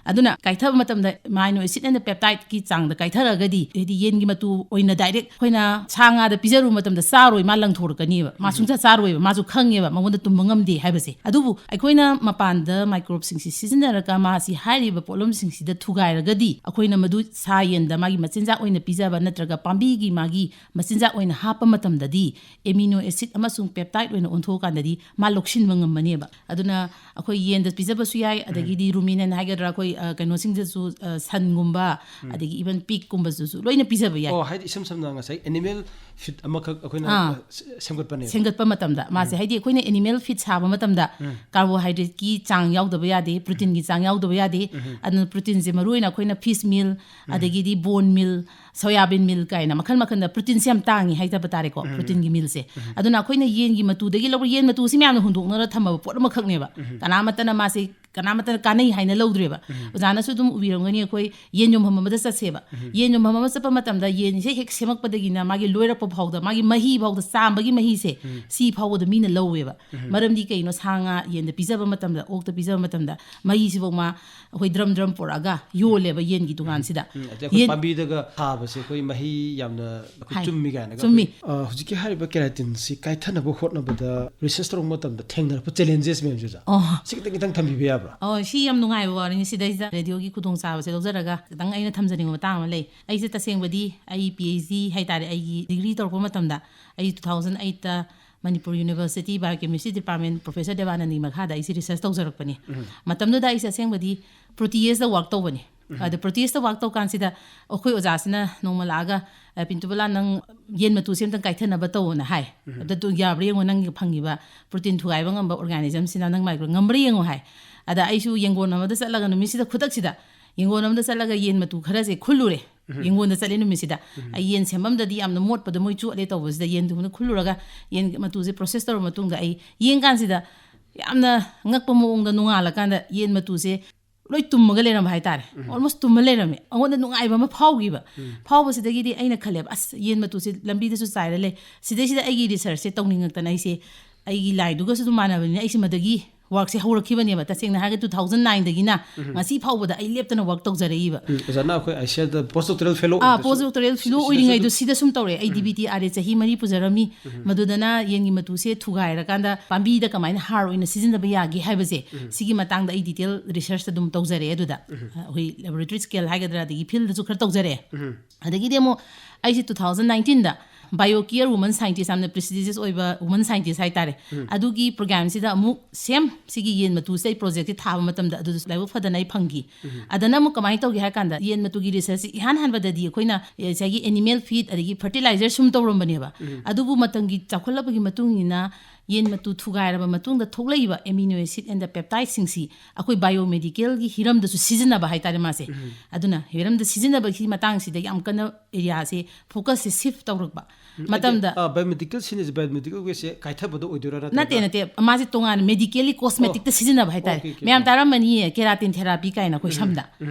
ꯑꯗꯨꯅ ꯀꯥꯏꯊꯕ ꯃꯇꯝꯗ ꯑꯃꯥꯏꯅꯣ ꯑꯦꯁꯤꯠ ꯑꯦꯟ ꯄꯦꯞꯇꯥꯏꯠꯀꯤ ꯆꯥꯡꯗ ꯀꯥꯏꯊꯔꯒꯗꯤ, ꯍꯥꯏꯗꯤ ꯌꯦꯟꯒꯤ ꯃꯇꯨ ꯑꯣꯏꯅ ꯗꯥꯏꯔꯦꯛ ꯑꯩꯈꯣꯏꯅ ꯁꯥ ꯉꯥꯗ ꯄꯤꯖꯔꯨꯕ ꯃꯇꯝꯗ ꯆꯥꯔꯣꯏ, ꯃꯥ ꯂꯪꯊꯣꯔꯛꯀꯅꯤꯕ, ꯃꯥ ꯁꯨꯡꯆꯥ ꯆꯥꯔꯣꯏꯕ, ꯃꯥꯁꯨ ꯈꯪꯉꯦꯕ, ꯃꯉꯣꯟꯗ ꯇꯨꯝꯕ ꯉꯝꯗꯦ ꯍꯥꯏꯕꯁꯦ꯫ ꯑꯗꯨꯕꯨ ꯑꯩꯈꯣꯏꯅ ꯃꯄꯥꯟꯗ ꯃꯥꯏꯀ꯭ꯔꯣꯕꯁꯤꯡꯁꯤ ꯁꯤꯖꯤꯟꯅꯔꯒ ꯃꯥꯁꯤ ꯍꯥꯏꯔꯤꯕ ꯄꯣꯠꯂꯝꯁꯤꯡꯁꯤꯗ ꯊꯨꯒꯥꯏꯔꯒꯗꯤ, ꯑꯩꯈꯣꯏꯅ ꯃꯗꯨ ꯁꯥ ꯌꯦꯟꯗ ꯃꯥꯒꯤ ꯃꯆꯤꯟꯖꯥꯛ ꯑꯣꯏꯅ ꯄꯤꯖꯕ ꯅꯠꯇ꯭ꯔꯒ ꯄꯥꯝꯕꯤꯒꯤ ꯃꯥꯒꯤ ꯃꯆꯤꯟꯖꯥꯛ ꯑꯣꯏꯅ ꯍꯥꯞꯄ ꯃꯇꯝꯗꯗꯤ ꯑꯦꯃꯤꯅꯣ ꯑꯦꯁꯤꯠ ꯑꯃꯁꯨꯡ ꯄꯦꯞꯇꯥꯏꯠ ꯑꯣꯏꯅ ꯑꯣꯟꯊꯣꯛꯑꯀꯥꯟꯗꯗꯤ ꯃꯥ ꯂꯧꯁꯤꯟꯕ ꯉꯝꯃꯅꯦꯕ꯫ ꯑꯗꯨꯅ ꯑꯩꯈꯣꯏ ꯌꯦꯟꯗ ꯄꯤꯖꯕꯁꯨ ꯌꯥꯏ, ꯑꯗꯒꯤꯗꯤ ꯔꯨꯃꯤꯅꯦꯟ ꯍꯥꯏꯒꯗ꯭ꯔꯥ, ꯑꯩꯈꯣꯏ ꯑ, ꯀꯩꯅꯣꯁꯤꯡꯗꯁꯨ, ꯑ, ꯁꯟꯒꯨꯝꯕ, ꯑꯗꯒꯤ ꯏꯚꯟ ꯄꯤꯛꯀꯨꯝꯕꯁꯨ ꯂꯣꯏꯅ ꯄꯤꯖꯕ ꯌꯥꯏ꯫ ꯑꯣ, ꯍꯥꯏꯗꯤ ꯏꯁꯝ ꯁꯝꯅ ꯉꯁꯥꯏ ꯑꯦꯅꯤꯃꯦꯜ ꯐꯤꯠ ꯑꯃꯈꯛ ꯑꯩꯈꯣꯏꯅ ꯑꯥ꯫ ꯑ, ꯁꯦꯝꯒꯠꯄꯅꯦꯕ꯫ ꯁꯦꯝꯒꯠꯄ ꯃꯇꯝꯗ ꯃꯥꯁꯦ, ꯍꯥꯏꯗꯤ ꯑꯩꯈꯣꯏꯅ ꯑꯦꯅꯤꯃꯦꯜ ꯐꯤꯠ ꯁꯥꯕ ꯃꯇꯝꯗ ꯀꯥꯔꯕꯣꯍꯥꯏꯗ꯭ꯔꯦꯠꯀꯤ ꯆꯥꯡ ꯌꯥꯎꯗꯕ ꯌꯥꯗꯦ, ꯄ꯭ꯔꯣꯇꯤꯟꯒꯤ ꯆꯥꯡ ꯌꯥꯎꯗꯕ ꯌꯥꯗꯦ꯫ ꯑꯗꯨꯅ ꯄ꯭ꯔꯣꯇꯤꯟꯁꯦ ꯃꯔꯨ ꯑꯣꯏꯅ ꯑꯩꯈꯣꯏꯅ ꯐꯤꯁ ꯃꯤꯜ, ꯑꯗꯒꯤꯗꯤ ꯕꯣꯟ ꯃꯤꯜ, ꯁꯣꯌꯥꯕꯤꯟ ꯃꯤꯜ ꯀꯥꯏꯅ ꯃꯈꯜ ꯃꯈꯜꯗ, ꯄ꯭ꯔꯣꯇꯤꯟꯁꯦ ꯌꯥꯝ ꯇꯥꯡꯉꯤ ꯍꯥꯏꯖꯕ ꯇꯥꯔꯦꯀꯣ, ꯄ꯭ꯔꯣꯇꯤꯟꯒꯤ ꯃꯤꯜꯁꯦ꯫ ꯑꯗꯨꯅ ꯑꯩꯈꯣꯏꯅ ꯌꯦꯟꯒꯤ ꯃꯇꯨꯗꯒꯤ ꯂꯧꯕ, ꯌꯦꯟ ꯃꯇꯨꯁꯤ ꯃꯌꯥꯝꯅ ꯍꯨꯟꯗꯣꯛꯅꯔ ꯊꯝꯃꯕ ꯄꯣꯠ ꯑꯃꯈꯛꯅꯦꯕ꯫ ꯀꯅꯥꯃꯠꯇꯅ ꯃꯥꯁꯦ, ꯀꯅꯥꯃꯠꯇꯅ ꯀꯥꯟꯅꯩ ꯍꯥꯏꯅ ꯂꯧꯗ꯭ꯔꯦꯕ꯫ ꯑꯣꯖꯥꯅꯁꯨ ꯑꯗꯨꯝ ꯎꯕꯤꯔꯝꯒꯅꯤ, ꯑꯩꯈꯣꯏ ꯌꯦꯟ ꯌꯣꯟꯐꯝ ꯑꯃꯗ ꯆꯠꯁꯦꯕ꯫ ꯌꯦꯟ ꯌꯣꯟꯐꯝ ꯑꯃ ꯆꯠꯄ ꯃꯇꯝꯗ ꯌꯦꯟꯁꯦ ꯍꯦꯛ ꯁꯦꯝꯃꯛꯄꯗꯒꯤꯅ ꯃꯥꯒꯤ ꯂꯣꯏꯔꯛꯄ ꯐꯥꯎꯗ, ꯃꯥꯒꯤ ꯃꯍꯤ ꯐꯥꯎꯗ, ꯆꯥꯝꯕꯒꯤ ꯃꯍꯤꯁꯦ, ꯁꯤ ꯐꯥꯎꯕꯗ ꯃꯤꯅ ꯂꯧꯋꯦꯕ꯫ ꯃꯔꯝꯗꯤ ꯀꯩꯅꯣ, ꯁꯥ ꯉꯥ ꯌꯦꯟꯗ ꯄꯤꯖꯕ ꯃꯇꯝꯗ, ꯑꯣꯛꯇ ꯄꯤꯖꯕ ꯃꯇꯝꯗ ꯃꯍꯤꯁꯤꯐꯧ ꯃꯥ ꯑꯩꯈꯣꯏ ꯗ꯭ꯔꯝ ꯗ꯭ꯔꯝ ꯄꯨꯔꯛꯑꯒ ꯌꯣꯜꯂꯦꯕ ꯌꯦꯟꯒꯤ ꯗꯨꯀꯥꯟꯁꯤꯗ꯫ ꯎꯝ, ꯑꯗꯩ ꯑꯩꯈꯣꯏ ꯌꯦꯟ- ꯄꯥꯝꯕꯤꯗꯒ ꯊꯥꯕꯁꯦ ꯑꯩꯈꯣꯏ ꯃꯍꯤ ꯌꯥꯝꯅ ꯑꯩꯈꯣꯏ ꯍꯥꯏ꯫ ꯆꯨꯝꯃꯤ ꯀꯥꯏꯅꯒ ꯆꯨꯝꯃꯤ꯫ ꯑꯩꯈꯣꯏ, ꯑ, ꯍꯧꯖꯤꯛꯀꯤ ꯍꯥꯏꯔꯤꯕ ꯀꯦꯔꯥꯇꯤꯟꯁꯤ ꯀꯥꯏꯊꯅꯕ ꯍꯣꯠꯅꯕꯗ ꯔꯤꯁꯔꯁ ꯇꯧꯔꯛꯄ ꯃꯇꯝꯗ ꯊꯦꯡꯅꯔꯛꯄ ꯆꯦꯂꯦꯟꯖꯦꯁ ꯃꯌꯥꯝꯁꯦ ꯑꯣꯖꯥ, ꯑꯣ꯫ ꯁꯤ ꯈꯤꯇꯪ ꯈꯤꯇꯪ ꯊꯝꯕꯤꯕ ꯌꯥꯕ꯭ꯔꯥ? ꯑꯣ, ꯁꯤ ꯌꯥꯝ ꯅꯨꯡꯉꯥꯏꯕ ꯋꯥꯔꯤꯅꯤ꯫ ꯁꯤꯗꯩꯁꯤꯗ ꯔꯦꯗꯤꯑꯣꯒꯤ ꯈꯨꯗꯣꯡꯆꯥꯕꯁꯦ ꯂꯧꯖꯔꯒ ꯈꯤꯇꯪ ꯑꯩꯅ ꯊꯝꯖꯅꯤꯡꯕ ꯃꯇꯥꯡ ꯑꯃ ꯂꯩ꯫ ꯑꯩꯁꯦ ꯇꯁꯦꯡꯕꯗꯤ ꯑꯩ ꯄꯤ ꯑꯩꯆ ꯗꯤ ꯍꯥꯏꯇꯥꯔꯦ, ꯑꯩꯒꯤ ꯗꯤꯒ꯭ꯔꯤ ꯇꯧꯔꯛꯄ ꯃꯇꯝꯗ ꯑꯩ two thousand eight ꯇ Manipur university biochemistry department professor ꯗꯦꯕꯥꯅꯟꯗꯒꯤ ꯃꯈꯥꯗ ꯑꯩꯁꯦ ꯔꯤꯁꯔꯁ ꯇꯧꯖꯔꯛꯄꯅꯤ꯫ ꯃꯇꯝꯗꯨꯗ ꯑꯩꯁꯦ ꯑꯁꯦꯡꯕꯗꯤ ꯄ꯭ꯔꯣꯇꯤꯌꯦꯁꯇ ꯋꯥꯔꯛ ꯇꯧꯕꯅꯤ꯫ ꯑꯗ ꯄ꯭ꯔꯣꯇꯤꯌꯦꯁꯇ ꯋꯥꯔꯛ ꯇꯧꯀꯥꯟꯁꯤꯗ ꯑꯩꯈꯣꯏ ꯑꯣꯖꯥꯁꯤꯅ ꯅꯣꯡꯃ ꯂꯥꯛꯑꯒ, "ꯑ, ꯄꯤꯟꯇꯨꯕꯂꯥ, ꯅꯪ ꯌꯦꯟ ꯃꯇꯨꯁꯦ ꯑꯝꯇꯪ ꯀꯥꯏꯊꯅꯕ ꯇꯧꯑꯣꯅ" ꯍꯥꯏ꯫ "ꯑꯗꯨ ꯌꯥꯕ꯭ꯔꯥ ꯌꯦꯡꯉꯣ, ꯅꯪꯒꯤ ꯐꯪꯉꯤꯕ ꯄ꯭ꯔꯣꯇꯤꯟ ꯊꯨꯒꯥꯏꯕ ꯉꯝꯕ ꯑꯣꯔꯒꯥꯅꯤꯖꯝꯁꯤꯅ ꯅꯪ ꯃꯥꯏꯀ꯭ꯔꯣ ꯉꯝꯕ꯭ꯔꯥ ꯌꯦꯡꯉꯣ" ꯍꯥꯏ꯫ ꯑꯗ ꯑꯩꯁꯨ ꯌꯦꯡꯒꯣꯟ ꯑꯃꯗ ꯆꯠꯂꯒ ꯅꯨꯃꯤꯠꯁꯤꯗ ꯈꯨꯗꯛꯁꯤꯗ ꯌꯦꯡꯒꯣꯟ ꯑꯃꯗ ꯆꯠꯂꯒ ꯌꯦꯟ ꯃꯇꯨ ꯈꯔꯁꯦ ꯈꯨꯜꯂꯨꯔꯦ꯫ ꯌꯦꯡꯒꯣꯟꯗ ꯆꯠꯂꯦ ꯅꯨꯃꯤꯠꯁꯤꯗ꯫ ꯑꯩ ꯌꯦꯟ ꯁꯦꯝꯐꯝꯗꯗꯤ ꯌꯥꯝꯅ ꯃꯣꯠꯄꯗꯣ ꯃꯣꯏ ꯆꯣꯠꯂꯦ ꯇꯧꯕꯁꯤꯗ ꯌꯦꯟ ꯊꯣꯡꯕꯗ ꯈꯨꯜꯂꯨꯔꯒ ꯌꯦꯟ ꯃꯇꯨꯁꯦ ꯄ꯭ꯔꯣꯁꯦꯁ ꯇꯧꯔ ꯃꯇꯨꯡꯗ ꯑꯩ ꯌꯦꯡ ꯀꯥꯟꯁꯤꯗ ꯌꯥꯝꯅ ꯉꯛꯄ ꯃꯑꯣꯡꯗ ꯅꯣꯡꯉꯥꯜꯂꯀꯥꯟꯗ ꯌꯦꯟ ꯃꯇꯨꯁꯦ ꯂꯣꯏ ꯇꯨꯝꯃꯒ ꯂꯩꯔꯝꯕ ꯍꯥꯏꯇꯥꯔꯦ꯫ ꯑꯣꯜꯃꯣꯁ ꯇꯨꯝꯃ ꯂꯩꯔꯝꯃꯦ꯫ ꯑꯩꯉꯣꯟꯗ ꯅꯨꯡꯉꯥꯏꯕ ꯑꯃ ꯐꯥꯎꯈꯤꯕ꯫ ꯐꯥꯎꯕꯁꯤꯗꯒꯤꯗꯤ ꯑꯩꯅ ꯈꯜꯂꯦꯕ, "ꯑꯁ, ꯌꯦꯟ ꯃꯇꯨꯁꯦ ꯂꯝꯕꯤꯗꯁꯨ ꯆꯥꯏꯔ ꯂꯩ꯫ ꯁꯤꯗꯩꯁꯤꯗ ꯑꯩꯒꯤ ꯔꯤꯁꯔꯁꯁꯦ ꯇꯧꯅꯤꯡꯉꯛꯇꯅ ꯑꯩꯁꯦ ꯑꯩꯒꯤ ꯂꯥꯏꯟꯗꯨꯒꯁꯨ ꯑꯗꯨꯝ ꯃꯥꯟꯅꯕꯅꯤꯅ ꯑꯩꯁꯦ ꯃꯗꯒꯤ ꯋꯥꯔꯛꯁꯦ ꯍꯧꯔꯛꯈꯤꯕꯅꯦꯕ꯫ ꯇꯁꯦꯡꯅ ꯍꯥꯏꯔꯒꯗꯤ two thousand nine ꯗꯒꯤꯅ ꯉꯁꯤ ꯐꯥꯎꯕꯗ ꯑꯩ ꯂꯦꯞꯇꯅ ꯋꯥꯔꯛ ꯇꯧꯖꯔꯛꯏꯕ꯫ ꯎꯝ, ꯑꯣꯖꯥꯅ ꯑꯩꯈꯣꯏ I C ꯑꯥꯔꯗ post ꯗꯣꯛꯇꯣꯔꯦꯜ fellow ah, post ꯗꯣꯛꯇꯣꯔꯦꯜ fellow ꯑꯣꯏꯔꯤꯉꯩꯗꯣ ꯁꯤꯗ ꯁꯨꯝ ꯇꯧꯔꯛꯑꯦ꯫ ꯑꯩ D B T R A ꯆꯍꯤ ꯃꯔꯤ ꯄꯨꯖꯔꯝꯃꯤ꯫ ꯃꯗꯨꯗꯅ ꯌꯦꯟꯒꯤ ꯃꯇꯨꯁꯦ ꯊꯨꯒꯥꯏꯔꯀꯥꯟꯗ ꯄꯥꯝꯕꯤꯗ ꯀꯃꯥꯏꯅ ꯍꯥꯔ ꯑꯣꯏꯅ ꯁꯤꯖꯤꯟꯅꯕ ꯌꯥꯒꯦ ꯍꯥꯏꯕꯁꯦ, ꯁꯤꯒꯤ ꯃꯇꯥꯡꯗ ꯑꯩ ꯗꯤꯇꯦꯜ ꯔꯤꯁꯔꯁ ꯑꯗꯨꯝ ꯇꯧꯖꯔꯛꯑꯦ꯫ ꯑꯗꯨꯗ ꯑꯩꯈꯣꯏ ꯂꯦꯕꯣꯔꯦꯇꯔꯤ ꯁ꯭ꯀꯦꯜ ꯍꯥꯏꯒꯗ꯭ꯔꯥ, ꯑꯗꯒꯤ ꯐꯤꯜꯗꯁꯨ ꯈꯔ ꯇꯧꯖꯔꯛꯑꯦ꯫ ꯑꯗꯒꯤꯗꯤ ꯑꯃꯨꯛ ꯑꯩꯁꯦ two thousand nineteen ꯗ BioCare Women Scientist ꯌꯥꯝꯅ prestigious ꯑꯣꯏꯕ women scientist ꯍꯥꯏꯇꯥꯔꯦ, ꯑꯗꯨꯒꯤ ꯄ꯭ꯔꯣꯒ꯭ꯔꯥꯝꯁꯤꯗ ꯑꯃꯨꯛ ꯁꯦꯝ ꯁꯤꯒꯤ ꯌꯦꯟ ꯃꯇꯨꯁꯦ ꯑꯩ ꯄ꯭ꯔꯣꯖꯦꯛꯁꯦ ꯊꯥꯕ ꯃꯇꯝꯗ ꯑꯗꯨꯗꯁꯨ ꯂꯥꯏꯕꯛ ꯐꯗꯅ ꯑꯩ ꯐꯪꯈꯤ꯫ ꯑꯗꯅ ꯑꯃꯨꯛ ꯀꯃꯥꯏꯅ ꯇꯧꯒꯦ ꯍꯥꯏ ꯀꯥꯟꯗ, ꯌꯦꯟ ꯃꯇꯨꯒꯤ ꯔꯤꯁꯔꯁꯁꯤ ꯏꯍꯥꯟ ꯍꯥꯟꯕꯗꯗꯤ ꯑꯩꯈꯣꯏꯅ ꯉꯁꯥꯏꯒꯤ ꯑꯦꯅꯤꯃꯦꯜ ꯐꯤꯗ ꯑꯗꯒꯤ ꯐꯔꯇꯤꯂꯥꯏꯖꯔ ꯁꯨꯝ ꯇꯧꯔꯝꯕꯅꯦꯕ꯫ ꯑꯗꯨꯕꯨ ꯃꯇꯝꯒꯤ ꯆꯥꯎꯈꯠꯂꯛꯄꯒꯤ ꯃꯇꯨꯡ ꯏꯟꯅ ꯌꯦꯟ ꯃꯇꯨ ꯊꯨꯒꯥꯏꯔꯕ ꯃꯇꯨꯡꯗ ꯊꯣꯛꯂꯛꯏꯕ ꯑꯦꯃꯤꯅꯣ ꯑꯦꯁꯤꯗ ꯑꯦꯟ ꯗ ꯄꯦꯞꯇꯥꯏꯗꯁꯤꯡꯁꯤ ꯑꯩꯈꯣꯏ ꯕꯥꯏꯑꯣꯃꯦꯗꯤꯀꯦꯜꯒꯤ ꯍꯤꯔꯝꯗꯁꯨ ꯁꯤꯖꯤꯟꯅꯕ ꯍꯥꯏꯇꯥꯔꯦ ꯃꯥꯁꯦ꯫ ꯑꯗꯨꯅ ꯍꯤꯔꯝꯗ ꯁꯤꯖꯤꯟꯅꯕꯒꯤ ꯃꯇꯥꯡꯁꯤꯗ ꯌꯥꯝ ꯀꯟꯅ ꯑꯦꯔꯤꯌꯥꯁꯦ, ꯐꯣꯀꯁꯁꯦ ꯁꯤꯐ ꯇꯧꯔꯛꯄ ꯃꯇꯝꯗ ꯕꯥꯏꯑꯣꯃꯦꯗꯤꯀꯦꯜ ꯁꯤꯖꯤꯟꯅꯁꯦ, ꯕꯥꯏꯑꯣꯃꯦꯗꯤꯀꯦꯜ ꯋꯦꯁꯁꯦ ꯀꯥꯏꯊꯕꯗꯣ ꯑꯣꯏꯗꯣꯏꯔꯥ? ꯅꯠꯇꯦ, ꯅꯠꯇꯦ, ꯃꯥꯁꯦ ꯇꯣꯉꯥꯟꯅ ꯃꯦꯗꯤꯀꯦꯜꯂꯤ ꯀꯣꯁꯃꯦꯇꯤꯛꯇ ꯁꯤꯖꯤꯟꯅꯕ ꯍꯥꯏꯇꯥꯔꯦ꯫ Okay, okay, ꯃꯌꯥꯝ okay. ꯇꯥꯔꯝꯃꯅꯤꯌꯦ, ꯀꯦꯔꯥꯇꯤꯟ ꯊꯦꯔꯥꯄꯤ ꯀꯥꯏꯅ ꯑꯩꯈꯣꯏ ꯁꯝꯗ꯫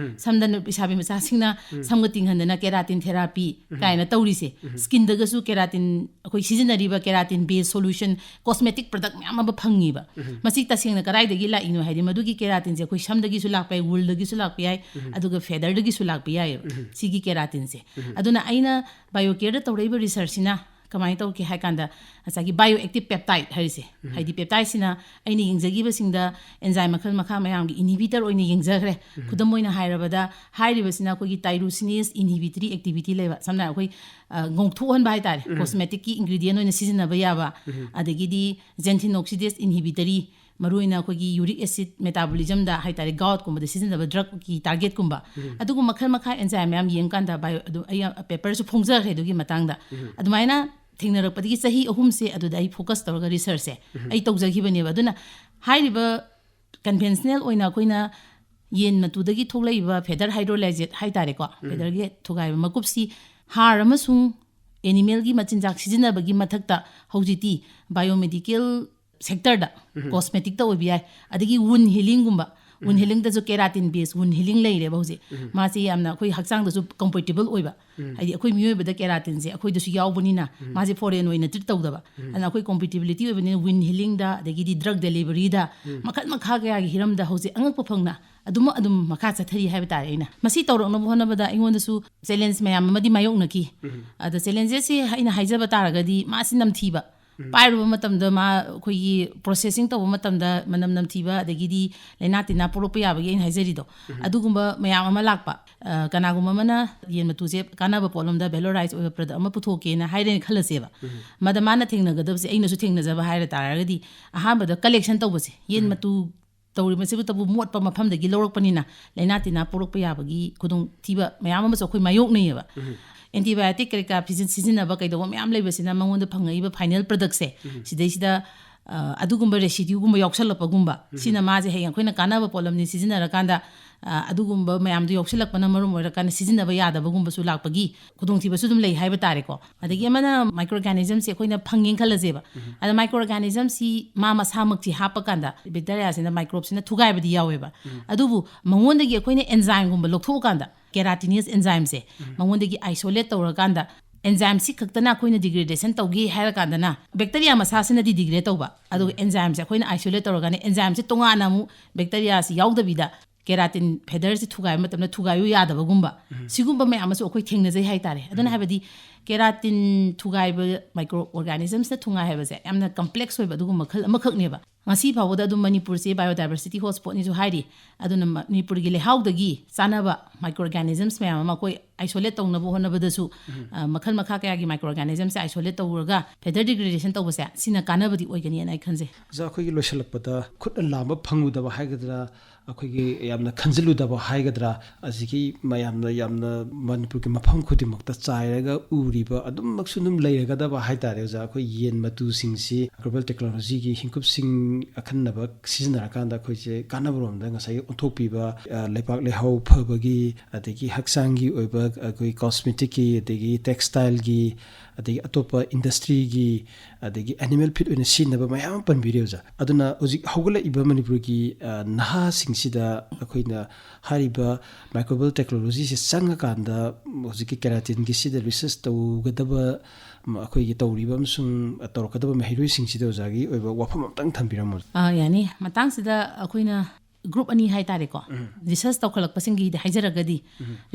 ꯁꯝꯗ ꯅꯨ-, ꯂꯩꯁꯥꯕꯤ ꯃꯆꯥꯁꯤꯡꯅ ꯁꯝꯒ ꯇꯤꯡꯍꯟꯗꯅ ꯀꯦꯔꯥꯇꯤꯟ ꯊꯦꯔꯥꯄꯤ ꯀꯥꯏꯅ ꯇꯧꯔꯤꯁꯦ꯫ ꯁ꯭ꯀꯤꯟꯗꯒꯁꯨ ꯀꯦꯔꯥꯇꯤꯟ, ꯑꯩꯈꯣꯏ ꯁꯤꯖꯤꯟꯅꯔꯤꯕ ꯀꯦꯔꯥꯇꯤꯟ ꯕꯦꯁ ꯁꯣꯂꯨꯁꯟ, ꯀꯣꯁꯃꯦꯇꯤꯛ ꯄ꯭ꯔꯗꯛ ꯃꯌꯥꯝ ꯑꯃ ꯐꯪꯉꯤꯕ꯫ ꯃꯁꯤ ꯇꯁꯦꯡꯅ ꯀꯗꯥꯏꯗꯒꯤ ꯂꯥꯛꯏꯅꯣ ꯍꯥꯏꯗꯤ, ꯃꯗꯨꯒꯤ ꯀꯦꯔꯥꯇꯤꯟꯁꯦ ꯑꯩꯈꯣꯏ ꯁꯝꯗꯒꯤꯁꯨ ꯂꯥꯛꯄ ꯌꯥꯏ, ꯋꯨꯜꯗꯒꯤꯁꯨ ꯂꯥꯛꯄ ꯌꯥꯏ, ꯑꯗꯨꯒ ꯐꯦꯗꯔꯗꯒꯤꯁꯨ ꯂꯥꯛꯄ ꯌꯥꯏꯌꯦꯕ ꯁꯤꯒꯤ ꯀꯦꯔꯥꯇꯤꯟꯁꯦ꯫ ꯑꯗꯨꯅ ꯑꯩꯅ ꯕꯥꯏꯑꯣꯀꯦꯌꯔꯗ ꯇꯧꯔꯛꯏꯕ ꯔꯤꯁꯔꯁꯁꯤꯅ ꯀꯃꯥꯏꯅ ꯇꯧꯒꯦ ꯍꯥꯏ ꯀꯥꯟꯗ, ꯉꯁꯥꯏꯒꯤ ꯕꯥꯏꯑꯣ ꯑꯦꯛꯇꯤꯚ ꯄꯦꯞꯇꯥꯏꯗ ꯍꯥꯏꯔꯤꯁꯦ, ꯍꯥꯏꯗꯤ ꯄꯦꯞꯇꯥꯏꯗꯁꯤꯅ ꯑꯩꯅ ꯌꯦꯡꯖꯈꯤꯕꯁꯤꯡꯗ ꯑꯦꯟꯖꯥꯏꯝ ꯃꯈꯜ ꯃꯈꯥ ꯃꯌꯥꯝꯒꯤ ꯏꯟꯍꯤꯕꯤꯇꯔ ꯑꯣꯏꯅ ꯌꯦꯡꯖꯈ꯭ꯔꯦ꯫ ꯈꯨꯗꯝ ꯑꯣꯏꯅ ꯍꯥꯏꯔꯕꯗ, ꯍꯥꯏꯔꯤꯕꯁꯤꯅ ꯑꯩꯈꯣꯏꯒꯤ ꯇꯥꯏꯔꯣꯁꯤꯅꯦꯁ ꯏꯟꯍꯤꯕꯤꯇꯔꯤ ꯑꯦꯛꯇꯤꯚꯤꯇꯤ ꯂꯩꯕ, ꯁꯝꯅ ꯍꯥꯏꯔꯕꯗ ꯑꯩꯈꯣꯏ, ꯑ, ꯉꯧꯊꯣꯛꯍꯟꯕ ꯍꯥꯏꯇꯥꯔꯦ, ꯀꯣꯁꯃꯦꯇꯤꯛꯀꯤ ꯏꯟꯒ꯭ꯔꯤꯗꯤꯌꯦꯟ ꯑꯣꯏꯅ ꯁꯤꯖꯤꯟꯅꯕ ꯌꯥꯕ, ꯑꯗꯒꯤꯗꯤ ꯖꯦꯟꯊꯤꯟ ꯑꯣꯛꯁꯤꯗꯦꯁ ꯏꯟꯍꯤꯕꯤꯇꯔꯤ, ꯃꯔꯨꯑꯣꯏꯅ ꯑꯩꯈꯣꯏꯒꯤ ꯌꯨꯔꯤꯛ ꯑꯦꯁꯤꯗ ꯃꯦꯇꯥꯕꯣꯂꯤꯖꯝꯗ ꯍꯥꯏꯇꯥꯔꯦ, ꯒꯥꯎꯠꯀꯨꯝꯕꯗ ꯁꯤꯖꯤꯟꯅꯕ ꯗ꯭ꯔꯛꯀꯤ ꯇꯥꯔꯒꯦꯠꯀꯨꯝꯕ, ꯑꯗꯨꯒꯨꯝꯕ ꯃꯈꯜ ꯃꯈꯥ ꯑꯦꯟꯖꯥꯏꯝ ꯃꯌꯥꯝ ꯌꯦꯡꯀꯥꯟꯗ ꯕꯥꯏꯑꯣ-, ꯑꯗꯨ ꯑꯩ ꯄꯦꯄꯔꯁꯨ ꯐꯣꯡꯖꯈ꯭ꯔꯦ ꯑꯗꯨꯒꯤ ꯃꯇꯥꯡꯗ꯫ ꯑꯗꯨꯃꯥꯏꯅ ꯊꯦꯡꯅꯔꯛꯄꯗꯒꯤ ꯆꯍꯤ ꯑꯍꯨꯝꯁꯦ ꯑꯗꯨꯗ ꯑꯩ ꯐꯣꯀꯁ ꯇꯧꯔꯒ ꯔꯤꯁꯔꯁꯁꯦ ꯑꯩ ꯇꯧꯖꯈꯤꯕꯅꯦꯕ꯫ ꯑꯗꯨꯅ ꯍꯥꯏꯔꯤꯕ ꯀꯟꯚꯦꯟꯁꯅꯦꯜ ꯑꯣꯏꯅ ꯑꯩꯈꯣꯏꯅ ꯌꯦꯟ ꯃꯇꯨꯗꯒꯤ ꯊꯣꯛꯂꯛꯏꯕ ꯐꯦꯗꯔ ꯍꯥꯏꯗ꯭ꯔꯣꯂꯥꯏꯖꯦꯠ ꯍꯥꯏꯇꯥꯔꯦꯀꯣ, ꯐꯦꯗꯔꯒꯤ ꯊꯨꯒꯥꯏꯕ ꯃꯀꯨꯞꯁꯤ ꯍꯥꯔ ꯑꯃꯁꯨꯡ ꯑꯦꯅꯤꯃꯦꯜꯒꯤ ꯃꯆꯤꯟꯖꯥꯛ ꯁꯤꯖꯤꯟꯅꯕꯒꯤ ꯃꯊꯛꯇ ꯍꯧꯖꯤꯛꯇꯤ ꯕꯥꯏꯑꯣꯃꯦꯗꯤꯀꯦꯜ ꯁꯦꯛꯇꯔꯗ, ꯀꯣꯁꯃꯦꯇꯤꯛꯇ ꯑꯣꯏꯕ ꯌꯥꯏ, ꯑꯗꯒꯤ ꯋꯨꯟ ꯍꯤꯂꯤꯡꯒꯨꯝꯕ, ꯋꯨꯟ ꯍꯤꯂꯤꯡꯗꯁꯨ ꯀꯦꯔꯥꯇꯤꯟ ꯕꯦꯁ ꯋꯨꯟ ꯍꯤꯂꯤꯡ ꯂꯩꯔꯦꯕ ꯍꯧꯖꯤꯛ꯫ ꯃꯥꯁꯤ ꯌꯥꯝꯅ ꯑꯩꯈꯣꯏ ꯍꯛꯆꯥꯡꯗꯁꯨ ꯀꯝꯄꯦꯇꯤꯕꯜ ꯑꯣꯏꯕ, ꯍꯥꯏꯗꯤ ꯑꯩꯈꯣꯏ ꯃꯤꯑꯣꯏꯕꯗ ꯀꯦꯔꯥꯇꯤꯟꯁꯦ ꯑꯩꯈꯣꯏꯗꯁꯨ ꯌꯥꯎꯕꯅꯤꯅ ꯃꯥꯁꯦ ꯐꯣꯔꯦꯟ ꯑꯣꯏꯅ ꯇ꯭ꯔꯤꯠ ꯇꯧꯗꯕ꯫ ꯑꯗꯨꯅ ꯑꯩꯈꯣꯏ ꯀꯣꯝꯄꯦꯇꯤꯕꯤꯂꯤꯇꯤ ꯑꯣꯏꯕꯅꯤꯅ ꯋꯨꯟ ꯍꯤꯂꯤꯡꯗ, ꯑꯗꯒꯤꯗꯤ ꯗ꯭ꯔꯒ ꯗꯦꯂꯤꯚꯔꯤꯗ, ꯃꯈꯜ ꯃꯈꯥ ꯀꯌꯥꯒꯤ ꯍꯤꯔꯝꯗ ꯍꯧꯖꯤꯛ ꯑꯉꯛꯄ ꯐꯪꯅ ꯑꯗꯨꯃꯛ ꯑꯗꯨꯝ ꯃꯈꯥ ꯆꯠꯊꯔꯤ ꯍꯥꯏꯕ ꯇꯥꯔꯦ꯫ ꯑꯩꯅ ꯃꯁꯤ ꯇꯧꯔꯛꯅꯕ ꯍꯣꯠꯅꯕꯗ ꯑꯩꯉꯣꯟꯗꯁꯨ ꯆꯦꯂꯦꯟꯖ ꯃꯌꯥꯝ ꯑꯃꯗꯤ ꯃꯥꯌꯣꯛꯅꯈꯤ꯫ ꯑꯗ ꯆꯦꯂꯦꯟꯖꯦꯁꯁꯤ ꯑꯩꯅ ꯍꯥꯏꯖꯕ ꯇꯥꯔꯒꯗꯤ ꯃꯥꯁꯤ ꯅꯝꯊꯤꯕ꯫ ꯄꯥꯏꯔꯨꯕ ꯃꯇꯝꯗ ꯃꯥ ꯑꯩꯈꯣꯏꯒꯤ ꯄ꯭ꯔꯣꯁꯦꯁꯤꯡ ꯇꯧꯕ ꯃꯇꯝꯗ ꯃꯅꯝ ꯅꯝꯊꯤꯕ, ꯑꯗꯒꯤꯗꯤ ꯂꯥꯏꯅꯥ ꯇꯤꯟꯅꯥ ꯄꯣꯛꯂꯛꯄ ꯌꯥꯕꯒꯤ ꯑꯩꯅ ꯍꯥꯏꯖꯔꯤꯗꯣ, ꯑꯗꯨꯒꯨꯝꯕ ꯃꯌꯥꯝ ꯑꯃ ꯂꯥꯛꯄ꯫ ꯑ, ꯀꯅꯥꯒꯨꯝꯕ ꯑꯃꯅ ꯌꯦꯟ ꯃꯇꯨꯁꯦ ꯀꯥꯟꯅꯕ ꯄꯣꯠꯂꯝꯗ ꯚꯦꯂꯣꯔꯥꯏꯁ ꯑꯣꯏꯕ ꯄ꯭ꯔꯗꯛ ꯑꯃ ꯄꯨꯊꯣꯛꯀꯦꯅ ꯍꯥꯏꯔꯦꯅ ꯈꯜꯂꯁꯦꯕ꯫ ꯃꯗ ꯃꯥꯅ ꯊꯦꯡꯅꯒꯗꯕꯁꯦ ꯑꯩꯅꯁꯨ ꯊꯦꯡꯅꯖꯕ ꯍꯥꯏꯔ ꯇꯥꯔꯒꯗꯤ, ꯑꯍꯥꯟꯕꯗ ꯀꯂꯦꯛꯁꯟ ꯇꯧꯕꯁꯦ, ꯌꯦꯟ ꯃꯇꯨ ꯇꯧꯔꯤꯕꯁꯤꯕꯨꯇꯕꯨ ꯃꯣꯠꯄ ꯃꯐꯝꯗꯒꯤ ꯂꯧꯔꯛꯄꯅꯤꯅ ꯂꯥꯏꯅꯥ ꯇꯤꯟꯅꯥ ꯄꯣꯛꯂꯛꯄ ꯌꯥꯕꯒꯤ ꯈꯨꯗꯣꯡꯊꯤꯕ ꯃꯌꯥꯝ ꯑꯃꯁꯨ ꯑꯩꯈꯣꯏ ꯃꯥꯌꯣꯛꯅꯩꯌꯦꯕ꯫ ꯑꯦꯟꯇꯤꯕꯥꯌꯣꯇꯤꯛ ꯀꯔꯤ ꯀꯔꯥ ꯐꯤꯖꯤꯟ-, ꯁꯤꯖꯤꯟꯅꯕ ꯀꯩꯗꯧꯕ ꯃꯌꯥꯝ ꯂꯩꯕꯁꯤꯅ ꯃꯉꯣꯟꯗ ꯐꯪꯉꯛꯏꯕ ꯐꯥꯏꯅꯦꯜ ꯄ꯭ꯔꯗꯛꯁꯦ, ꯁꯤꯗꯩꯁꯤꯗ, ꯑ, ꯑꯗꯨꯒꯨꯝꯕ ꯔꯦꯁꯤꯗ꯭ꯌꯨꯒꯨꯝꯕ ꯌꯥꯎꯁꯜꯂꯛꯄꯒꯨꯝꯕ, ꯁꯤꯅ ꯃꯥꯁꯦ ꯍꯌꯦꯡ ꯑꯩꯈꯣꯏꯅ ꯀꯥꯟꯅꯕ ꯄꯣꯠꯂꯝꯅꯤ ꯁꯤꯖꯤꯟꯅꯔꯀꯥꯟꯗ, ꯑ, ꯑꯗꯨꯒꯨꯝꯕ ꯃꯌꯥꯝꯗꯣ ꯌꯥꯎꯁꯜꯂꯛꯄꯅ ꯃꯔꯝ ꯑꯣꯏꯔꯀꯥꯟꯗ ꯁꯤꯖꯤꯟꯅꯕ ꯌꯥꯗꯕꯒꯨꯝꯕꯁꯨ ꯂꯥꯛꯄꯒꯤ ꯈꯨꯗꯣꯡꯊꯤꯕꯁꯨ ꯑꯗꯨꯝ ꯂꯩ ꯍꯥꯏꯕ ꯇꯥꯔꯦꯀꯣ꯫ ꯑꯗꯒꯤ ꯑꯃꯅ ꯃꯥꯏꯀ꯭ꯔꯣ ꯑꯣꯔꯒꯥꯅꯤꯖꯝꯁꯦ ꯑꯩꯈꯣꯏꯅ ꯐꯪꯉꯦꯅ ꯈꯜꯂꯁꯦꯕ꯫ ꯑꯗ ꯃꯥꯏꯀ꯭ꯔꯣ ꯑꯣꯔꯒꯥꯅꯤꯖꯝꯁꯤ ꯃꯥ ꯃꯁꯥꯃꯛꯁꯤ ꯍꯥꯞꯄꯀꯥꯟꯗ ꯕꯦꯛꯇꯔꯤꯌꯥꯁꯤꯅ ꯃꯥꯏꯀ꯭ꯔꯣꯕꯁꯤꯅ ꯊꯨꯒꯥꯏꯕꯗꯤ ꯌꯥꯎꯋꯦꯕ꯫ ꯑꯗꯨꯕꯨ ꯃꯉꯣꯟꯗꯒꯤ ꯑꯩꯈꯣꯏꯅ ꯑꯦꯟꯖꯥꯏꯝꯒꯨꯝꯕ ꯂꯧꯊꯣꯛꯑꯀꯥꯟꯗ, ꯀꯦꯔꯥꯇꯤꯅꯦꯁ ꯑꯦꯟꯖꯥꯏꯝꯁꯦ ꯃꯉꯣꯟꯗꯒꯤ ꯑꯥꯏꯁꯣꯂꯦꯠ ꯇꯧꯔꯀꯥꯟꯗ, ꯑꯦꯟꯖꯥꯏꯝꯁꯤ ꯈꯛꯇꯅ ꯑꯩꯈꯣꯏꯅ ꯗꯤꯒ꯭ꯔꯦꯗꯦꯁꯟ ꯇꯧꯒꯦ ꯍꯥꯏꯔꯀꯥꯟꯗꯅ ꯕꯦꯛꯇꯔꯤꯌꯥ ꯃꯁꯥꯁꯤꯅꯗꯤ ꯗꯤꯒ꯭ꯔꯦꯗ ꯇꯧꯕ, ꯑꯗꯨꯒ ꯑꯦꯟꯖꯥꯏꯝꯁꯦ ꯑꯩꯈꯣꯏꯅ ꯑꯥꯏꯁꯣꯂꯦꯠ ꯇꯧꯔꯒꯅ ꯑꯦꯟꯖꯥꯏꯝꯁꯦ ꯇꯣꯉꯥꯟꯅ ꯑꯃꯨꯛ ꯕꯦꯛꯇꯔꯤꯌꯥꯁꯤ ꯌꯥꯎꯗꯕꯤꯗ ꯀꯦꯔꯥꯇꯤꯟ ꯐꯦꯗꯔꯁꯤ ꯊꯨꯒꯥꯏꯕ ꯃꯇꯝꯗ ꯊꯨꯒꯥꯏꯌꯨ ꯌꯥꯗꯕꯒꯨꯝꯕ, ꯁꯤꯒꯨꯝꯕ ꯃꯌꯥꯝ ꯑꯃꯁꯨ ꯑꯩꯈꯣꯏ ꯊꯦꯡꯅꯖꯩ ꯍꯥꯏꯇꯥꯔꯦ꯫ ꯑꯗꯨꯅ ꯍꯥꯏꯕꯗꯤ ꯀꯦꯔꯥꯇꯤꯟ ꯊꯨꯒꯥꯏꯕ, ꯃꯥꯏꯀ꯭ꯔꯣ ꯑꯣꯔꯒꯥꯅꯤꯖꯝꯁꯅ ꯊꯨꯒꯥꯏ ꯍꯥꯏꯕꯁꯦ ꯌꯥꯝꯅ ꯀꯝꯄ꯭ꯂꯦꯛꯁ ꯑꯣꯏꯕ ꯑꯗꯨꯒꯨꯝꯕ ꯃꯈꯜ ꯑꯃꯈꯛꯅꯦꯕ꯫ ꯉꯁꯤ ꯐꯥꯎꯕꯗ ꯑꯗꯨꯝ ꯃꯅꯤꯄꯨꯔꯁꯦ ꯕꯥꯏꯑꯣꯗꯥꯏꯕꯔꯁꯤꯇꯤ ꯍꯣꯠꯁ꯭ꯄꯣꯠꯅꯤꯁꯨ ꯍꯥꯏꯔꯤ꯫ ꯑꯗꯨꯅ ꯃꯅꯤꯄꯨꯔꯒꯤ ꯂꯩꯍꯥꯎꯗꯒꯤ ꯆꯥꯅꯕ ꯃꯥꯏꯀ꯭ꯔꯣ ꯑꯣꯔꯒꯥꯅꯤꯖꯝꯁ ꯃꯌꯥꯝ ꯑꯃ ꯑꯩꯈꯣꯏ ꯑꯥꯏꯁꯣꯂꯦꯠ ꯇꯧꯅꯕ ꯍꯣꯠꯅꯕꯗꯁꯨ, ꯑ, ꯃꯈꯜ ꯃꯈꯥ ꯀꯌꯥꯒꯤ ꯃꯥꯏꯀ꯭ꯔꯣ ꯑꯣꯔꯒꯥꯅꯤꯖꯝꯁꯦ ꯑꯥꯏꯁꯣꯂꯦꯠ ꯇꯧꯔꯒ ꯐꯦꯗꯔ ꯗꯤꯒ꯭ꯔꯦꯗꯦꯁꯟ ꯇꯧꯕꯁꯦ ꯁꯤꯅ ꯀꯥꯟꯅꯕꯗꯤ ꯑꯣꯏꯒꯅꯤꯅ ꯑꯩ ꯈꯟꯖꯩ꯫ ꯑꯣꯖꯥ, ꯑꯩꯈꯣꯏꯒꯤ ꯂꯣꯏꯁꯤꯜꯂꯛꯄꯗ ꯈꯨꯠꯅ ꯂꯥꯝꯕ ꯐꯪꯉꯨꯗꯕ ꯍꯥꯏꯒꯗ꯭ꯔꯥ, ꯑꯩꯈꯣꯏꯒꯤ ꯌꯥꯝꯅ ꯈꯟꯖꯤꯜꯂꯨꯗꯕ ꯍꯥꯏꯒꯗ꯭ꯔꯥ, ꯑꯁꯤꯒꯤ ꯃꯌꯥꯝꯅ ꯌꯥꯝꯅ ꯃꯅꯤꯄꯨꯔꯒꯤ ꯃꯐꯝ ꯈꯨꯗꯤꯡꯃꯛꯇ ꯆꯥꯏꯔꯒ ꯎꯔꯤꯕ ꯑꯗꯨꯝꯃꯛꯁꯨ ꯑꯗꯨꯝ ꯂꯩꯔꯒꯗꯕ ꯍꯥꯏꯇꯥꯔꯦ ꯑꯣꯖꯥ꯫ ꯑꯩꯈꯣꯏ ꯌꯦꯟ ꯃꯇꯨꯁꯤꯡꯁꯤ ꯒ꯭ꯂꯣꯕꯦꯜ ꯇꯦꯛꯅꯣꯂꯣꯖꯤꯒꯤ ꯍꯤꯡꯀꯨꯞꯁꯤꯡ ꯑꯈꯟꯅꯕ ꯁꯤꯖꯤꯟꯅꯔꯀꯥꯟꯗ ꯑꯩꯈꯣꯏꯁꯦ ꯀꯥꯟꯅꯕꯔꯣꯝꯗ ꯉꯁꯥꯏꯒꯤ ꯑꯣꯟꯊꯣꯛꯄꯤꯕ, ꯑ, ꯂꯩꯄꯥꯛ ꯂꯩꯍꯥꯎ ꯐꯕꯒꯤ, ꯑꯗꯒꯤ ꯍꯛꯆꯥꯡꯒꯤ ꯑꯣꯏꯕ ꯑꯩꯈꯣꯏ ꯀꯣꯁꯃꯦꯇꯤꯛꯀꯤ, ꯑꯗꯒꯤ ꯇꯦꯛꯁꯇꯥꯏꯜꯒꯤ, ꯑꯗꯒꯤ ꯑꯇꯣꯞꯄ ꯏꯟꯗꯁꯇ꯭ꯔꯤꯒꯤ, ꯑꯗꯒꯤ ꯑꯦꯅꯤꯃꯦꯜ ꯐꯤꯠ ꯑꯣꯏꯅ ꯁꯤꯖꯤꯟꯅꯕ ꯃꯌꯥꯝ ꯑꯃ ꯄꯟꯕꯤꯔꯦ ꯑꯣꯖꯥ꯫ ꯑꯗꯨꯅ ꯍꯧꯖꯤꯛ ꯍꯧꯒꯠꯂꯛꯏꯕ ꯃꯅꯤꯄꯨꯔꯒꯤ, ꯑ, ꯅꯍꯥꯁꯤꯡꯁꯦ ꯁꯤꯗ ꯑꯩꯈꯣꯏꯅ ꯍꯥꯏꯔꯤꯕ microbial technologyꯁꯦ ꯆꯪꯉꯀꯥꯟꯗ ꯍꯧꯖꯤꯛꯀꯤ ꯀꯦꯔꯥꯇꯤꯟꯒꯤꯁꯤꯗ research ꯇꯧꯒꯗꯕ, ꯎꯝ, ꯑꯩꯈꯣꯏꯒꯤ ꯇꯧꯔꯤꯕ ꯑꯃꯁꯨꯡ ꯇꯧꯔꯛꯀꯗꯕ ꯃꯍꯩꯔꯣꯏꯁꯤꯡꯁꯤꯗ ꯑꯣꯖꯥꯒꯤ ꯑꯣꯏꯕ ꯋꯥꯐꯝ ꯑꯝꯇꯪ ꯊꯝꯕꯤꯔꯝꯃꯣ꯫ ꯑꯥ, ꯌꯥꯅꯤ꯫ ꯃꯇꯥꯡꯁꯤꯗ ꯑꯩꯈꯣꯏꯅ group ꯑꯅꯤ ꯍꯥꯏꯇꯥꯔꯦꯀꯣ, research ꯇꯧꯈꯠꯂꯛꯄꯁꯤꯡꯒꯤꯗꯤ ꯍꯥꯏꯖꯔꯒꯗꯤ,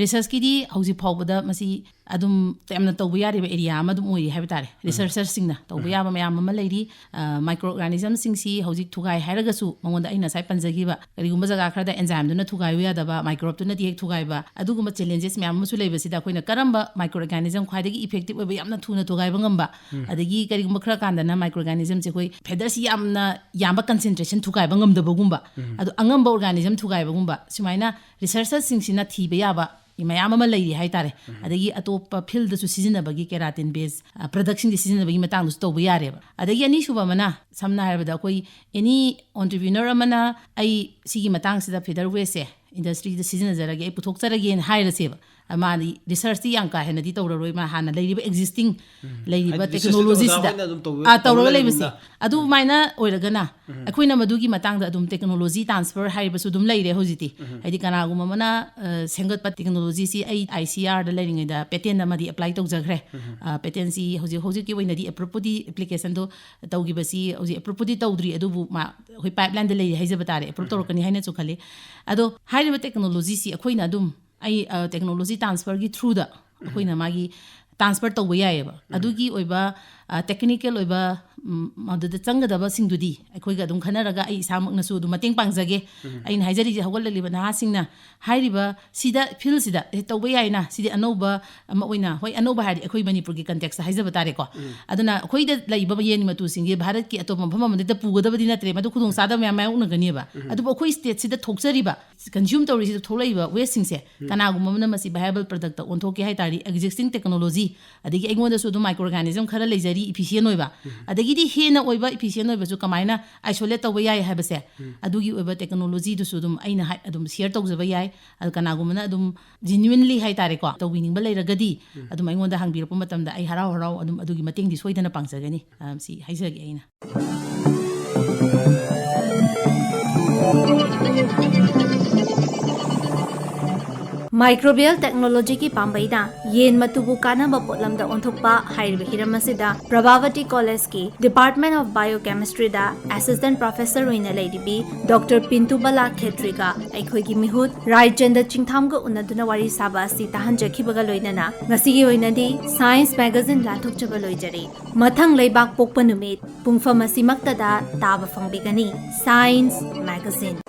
researchꯀꯤꯗꯤ ꯍꯧꯖꯤꯛ ꯐꯥꯎꯕꯗ ꯃꯁꯤ ꯑꯗꯨꯝ ꯌꯥꯝꯅ ꯇꯧꯕ ꯌꯥꯔꯤꯕ area ꯑꯃ ꯑꯗꯨꯝ ꯑꯣꯏꯔꯤ ꯍꯥꯏꯕ ꯇꯥꯔꯦ꯫ Researcherꯁꯤꯡꯅ ꯇꯧꯕ ꯌꯥꯕ ꯃꯌꯥꯝ ꯑꯃ ꯂꯩꯔꯤ꯫ ꯑ, microorganismꯁꯤꯡꯁꯤ ꯍꯧꯖꯤꯛ ꯊꯨꯒꯥꯏ ꯍꯥꯏꯔꯒꯁꯨ, ꯃꯉꯣꯟꯗ ꯑꯩꯅ ꯉꯁꯥꯏ ꯄꯟꯖꯈꯤꯕ ꯀꯔꯤꯒꯨꯝꯕ ꯖꯒꯥ ꯈꯔꯗ enzymeꯗꯨꯅ ꯊꯨꯒꯥꯏꯕ ꯌꯥꯗꯕ, microbeꯇꯨꯅꯗꯤ ꯍꯦꯛ ꯊꯨꯒꯥꯏꯕ, ꯑꯗꯨꯒꯨꯝꯕ challenges ꯃꯌꯥꯝ ꯑꯃꯁꯨ ꯂꯩꯕꯁꯤꯗ ꯑꯩꯈꯣꯏꯅ ꯀꯔꯝꯕ microorganism ꯈ꯭ꯋꯥꯏꯗꯒꯤ effective ꯑꯣꯏꯕ, ꯌꯥꯝꯅ ꯊꯨꯅ ꯊꯨꯒꯥꯏꯕ ꯉꯝꯕ, ꯑꯗꯒꯤ ꯀꯔꯤꯒꯨꯝꯕ ꯈꯔ ꯀꯥꯟꯗꯅ microorganismꯁꯦ ꯑꯩꯈꯣꯏ featherꯁꯤ ꯌꯥꯝꯅ ꯌꯥꯝꯕ concentration ꯊꯨꯒꯥꯏꯕ ꯉꯝꯗꯕꯒꯨꯝꯕ, ꯑꯗꯣ ꯑꯉꯝꯕ organism ꯊꯨꯒꯥꯏꯕꯒꯨꯝꯕ, ꯁꯨꯃꯥꯏꯅ researcherꯁꯤꯡꯁꯤꯅ ꯊꯤꯕ ꯌꯥꯕ ꯃꯌꯥꯝ ꯑꯃ ꯂꯩꯔꯤ ꯍꯥꯏꯇꯥꯔꯦ꯫ ꯑꯗꯒꯤ ꯑꯇꯣꯞꯄ fieldꯇꯁꯨ ꯁꯤꯖꯤꯟꯅꯕꯒꯤ, keratin base, ꯑ, productꯁꯤꯡꯁꯦ ꯁꯤꯖꯤꯟꯅꯕꯒꯤ ꯃꯇꯥꯡꯗꯁꯨ ꯇꯧꯕ ꯌꯥꯔꯦꯕ꯫ ꯑꯗꯒꯤ ꯑꯅꯤꯁꯨꯕ ꯑꯃꯅ, ꯁꯝꯅ ꯍꯥꯏꯔꯕꯗ, ꯑꯩꯈꯣꯏ any entrepreneur ꯑꯃꯅ ꯑꯩ ꯁꯤꯒꯤ ꯃꯇꯥꯡꯁꯤꯗ feather wasteꯁꯦ industryꯗ ꯁꯤꯖꯤꯟꯅꯖꯔꯒꯦ, ꯑꯩ ꯄꯨꯊꯣꯛꯆꯔꯒꯦꯅ ꯍꯥꯏꯔꯁꯦꯕ꯫ ꯑ, ꯃꯥꯗꯤ researchꯇꯤ ꯌꯥꯝ ꯀꯥ ꯍꯦꯟꯅꯗꯤ ꯇꯧꯔꯔꯣꯏ, ꯃꯥ ꯍꯥꯟꯅ ꯂꯩꯔꯤꯕ existing ꯂꯩꯔꯤꯕ ꯍꯥꯏꯗꯤ researchꯇꯤ technologyꯁꯤꯗ, ꯑꯣꯖꯥ ꯍꯣꯏꯅ ꯑꯗꯨꯝ ꯇꯧꯕ-, ꯑ, ꯇꯧꯔꯒ ꯇꯧꯔꯒ ꯂꯩꯕꯅꯤꯅ꯫ ꯂꯩꯕꯁꯦ꯫ ꯑꯗꯨꯃꯥꯏꯅ ꯑꯣꯏꯔꯒꯅ ꯑꯩꯈꯣꯏꯅ ꯃꯗꯨꯒꯤ ꯃꯇꯥꯡꯗ ꯑꯗꯨꯝ technology transfer ꯍꯥꯏꯔꯤꯕꯁꯨ ꯑꯗꯨꯝ ꯂꯩꯔꯦ ꯍꯧꯖꯤꯛꯇꯤ꯫ ꯍꯥꯏꯗꯤ ꯀꯅꯥꯒꯨꯝꯕ ꯑꯃꯅ, ꯑ, ꯁꯦꯝꯒꯠꯄ technologyꯁꯤ ꯑꯩ ICRꯗ ꯂꯩꯔꯤꯉꯩꯗ patent ꯑꯃꯗꯤ apply ꯇꯧꯖꯈ꯭ꯔꯦ꯫ ꯑ, patentꯁꯤ ꯍꯧꯖꯤꯛ ꯍꯧꯖꯤꯛꯀꯤ ꯑꯣꯏꯅꯗꯤ approveꯄꯨꯗꯤ, applicationꯗꯣ ꯇꯧꯈꯤꯕꯁꯤ ꯍꯧꯖꯤꯛ approveꯄꯨꯗꯤ ꯇꯧꯗ꯭ꯔꯤ, ꯑꯗꯨꯕꯨ ꯃꯥ, ꯑꯩꯈꯣꯏ pipelineꯗ ꯂꯩꯔꯤ ꯍꯥꯏꯖꯕ ꯇꯥꯔꯦ, approve ꯇꯧꯔꯛꯀꯅꯤ ꯍꯥꯏꯅꯁꯨ ꯈꯜꯂꯤ꯫ ꯑꯗꯣ ꯍꯥꯏꯔꯤꯕ technologyꯁꯤ ꯑꯩꯈꯣꯏꯅ ꯑꯗꯨꯝ, ꯑꯩ, ꯑ, technology transferꯒꯤ throughꯗ ꯑꯩꯈꯣꯏꯅ ꯃꯥꯒꯤ transfer ꯇꯧꯕ ꯌꯥꯏꯑꯕ꯫ ꯑꯗꯨꯒꯤ ꯑꯣꯏꯕ, ꯑ, technical ꯑꯣꯏꯕ, ꯎꯝ, ꯃꯗꯨꯗ ꯆꯪꯒꯗꯕꯁꯤꯡꯗꯨꯗꯤ ꯑꯩꯈꯣꯏꯒ ꯑꯗꯨꯝ ꯈꯟꯅꯔꯒ ꯑꯩ ꯏꯁꯥꯃꯛꯅꯁꯨ ꯑꯗꯨꯝ ꯃꯇꯦꯡ ꯄꯥꯡꯖꯒꯦ꯫ ꯑꯩꯅ ꯍꯥꯏꯖꯔꯤꯁꯦ, ꯍꯧꯒꯠꯂꯛꯂꯤꯕ ꯅꯍꯥꯁꯤꯡꯅ ꯍꯥꯏꯔꯤꯕ ꯁꯤꯗ, fieldꯁꯤꯗ, "ꯑꯦ, ꯇꯧꯕ ꯌꯥꯏꯅ, ꯁꯤꯗꯤ ꯑꯅꯧꯕ ꯑꯃ ꯑꯣꯏꯅ", ꯍꯣꯏ, ꯑꯅꯧꯕ ꯍꯥꯏꯔꯗꯤ ꯑꯩꯈꯣꯏ ꯃꯅꯤꯄꯨꯔꯒꯤ contextꯇ ꯍꯥꯏꯖꯕ ꯇꯥꯔꯦꯀꯣ꯫ ꯑꯗꯨꯅ ꯑꯩꯈꯣꯏꯗ ꯂꯩꯕ ꯌꯦꯟ ꯃꯇꯨꯁꯤꯡꯁꯦ ꯚꯥꯔꯠꯀꯤ ꯑꯇꯣꯞꯄ ꯃꯐꯝ ꯑꯃꯗ ꯄꯨꯒꯗꯕꯗꯤ ꯅꯠꯇ꯭ꯔꯦ, ꯃꯗꯨ ꯈꯨꯗꯣꯡꯆꯥꯗꯕ ꯃꯌꯥꯝ ꯃꯥꯌꯣꯛꯅꯒꯅꯦꯕ꯫ ꯑꯗꯨꯕꯨ ꯑꯩꯈꯣꯏ stateꯁꯤꯗ ꯊꯣꯛꯆꯔꯤꯕ, consume ꯇꯧꯔꯤꯁꯤꯗ ꯊꯣꯛꯂꯛꯏꯕ wasteꯁꯤꯡꯁꯦ, ꯀꯅꯥꯒꯨꯝꯕ ꯑꯃꯅ ꯃꯁꯤ viable productꯇ ꯑꯣꯟꯊꯣꯛꯀꯦ ꯍꯥꯏ ꯇꯥꯔꯗꯤ, existing technology, ꯑꯗꯒꯤ ꯑꯩꯉꯣꯟꯗꯁꯨ ꯑꯗꯨꯝ microorganism ꯈꯔ ꯂꯩꯖꯔꯤ, efficient ꯑꯣꯏꯕ, ꯑꯗꯒꯤꯗꯤ ꯍꯦꯟꯅ ꯑꯣꯏꯕ, efficient ꯑꯣꯏꯕꯁꯨ ꯀꯃꯥꯏꯅ isolate ꯇꯧꯕ ꯌꯥꯏ ꯍꯥꯏꯕꯁꯦ, ꯑꯗꯨꯒꯤ ꯑꯣꯏꯕ technologyꯗꯨꯁꯨ ꯑꯗꯨꯝ ꯑꯩꯅ ꯍꯥꯏ-, ꯑꯗꯨꯝ share ꯇꯧꯖꯕ ꯌꯥꯏ꯫ ꯑꯗꯨ ꯀꯅꯥꯒꯨꯝꯕꯅ ꯑꯗꯨꯝ genuinely ꯍꯥꯏ ꯇꯥꯔꯦꯀꯣ, ꯇꯧꯕꯤꯅꯤꯡꯕ ꯂꯩꯔꯒꯗꯤ, ꯑꯗꯨꯝ ꯑꯩꯉꯣꯟꯗ ꯍꯪꯕꯤꯔꯛꯄ ꯃꯇꯝꯗ ꯑꯩ ꯍꯔꯥꯎ ꯍꯔꯥꯎ ꯑꯗꯨꯝ ꯑꯗꯨꯒꯤ ꯃꯇꯦꯡꯗꯤ ꯁꯣꯏꯗꯅ ꯄꯥꯡꯖꯒꯅꯤ꯫ ꯑ, ꯁꯤ ꯍꯥꯏꯖꯒꯦ ꯑꯩꯅ꯫ Microbial technologyꯒꯤ ꯄꯥꯝꯕꯩꯅ ꯌꯦꯟ ꯃꯇꯨꯕꯨ ꯀꯥꯟꯅꯕ ꯄꯣꯠꯂꯝꯗ ꯑꯣꯟꯊꯣꯛꯄ ꯍꯥꯏꯔꯤꯕ ꯍꯤꯔꯝ ꯑꯁꯤꯗ ꯄ꯭ꯔꯚꯥꯕꯇꯤ ꯀꯣꯂꯦꯖꯀꯤ Department of Biochemistryꯗ assistant professor ꯑꯣꯏꯅ ꯂꯩꯔꯤꯕꯤ ꯗꯣꯛꯇꯔ ꯄꯤꯟꯇꯨꯕꯂꯥ ꯈꯦꯇ꯭ꯔꯤꯒ ꯑꯩꯈꯣꯏꯒꯤ ꯃꯤꯍꯨꯠ ꯔꯥꯏꯆꯟꯗ ꯆꯤꯡꯊꯥꯝꯒ ꯎꯅꯗꯨꯅ ꯋꯥꯔꯤ ꯁꯥꯕ ꯑꯁꯤ ꯇꯥꯍꯟꯖꯈꯤꯕꯒ ꯂꯣꯏꯅꯅ ꯉꯁꯤꯒꯤ ꯑꯣꯏꯅꯗꯤ Science Magazine ꯂꯥꯟꯊꯣꯛꯆꯕ ꯂꯣꯏꯖꯔꯦ꯫ ꯃꯊꯪ ꯂꯩꯕꯥꯛ ꯄꯣꯛꯄ ꯅꯨꯃꯤꯠ ꯄꯨꯡꯐꯝ ꯑꯁꯤꯃꯛꯇꯗ ꯇꯥꯕ ꯐꯪꯕꯤꯒꯅꯤ Science Magazine꯫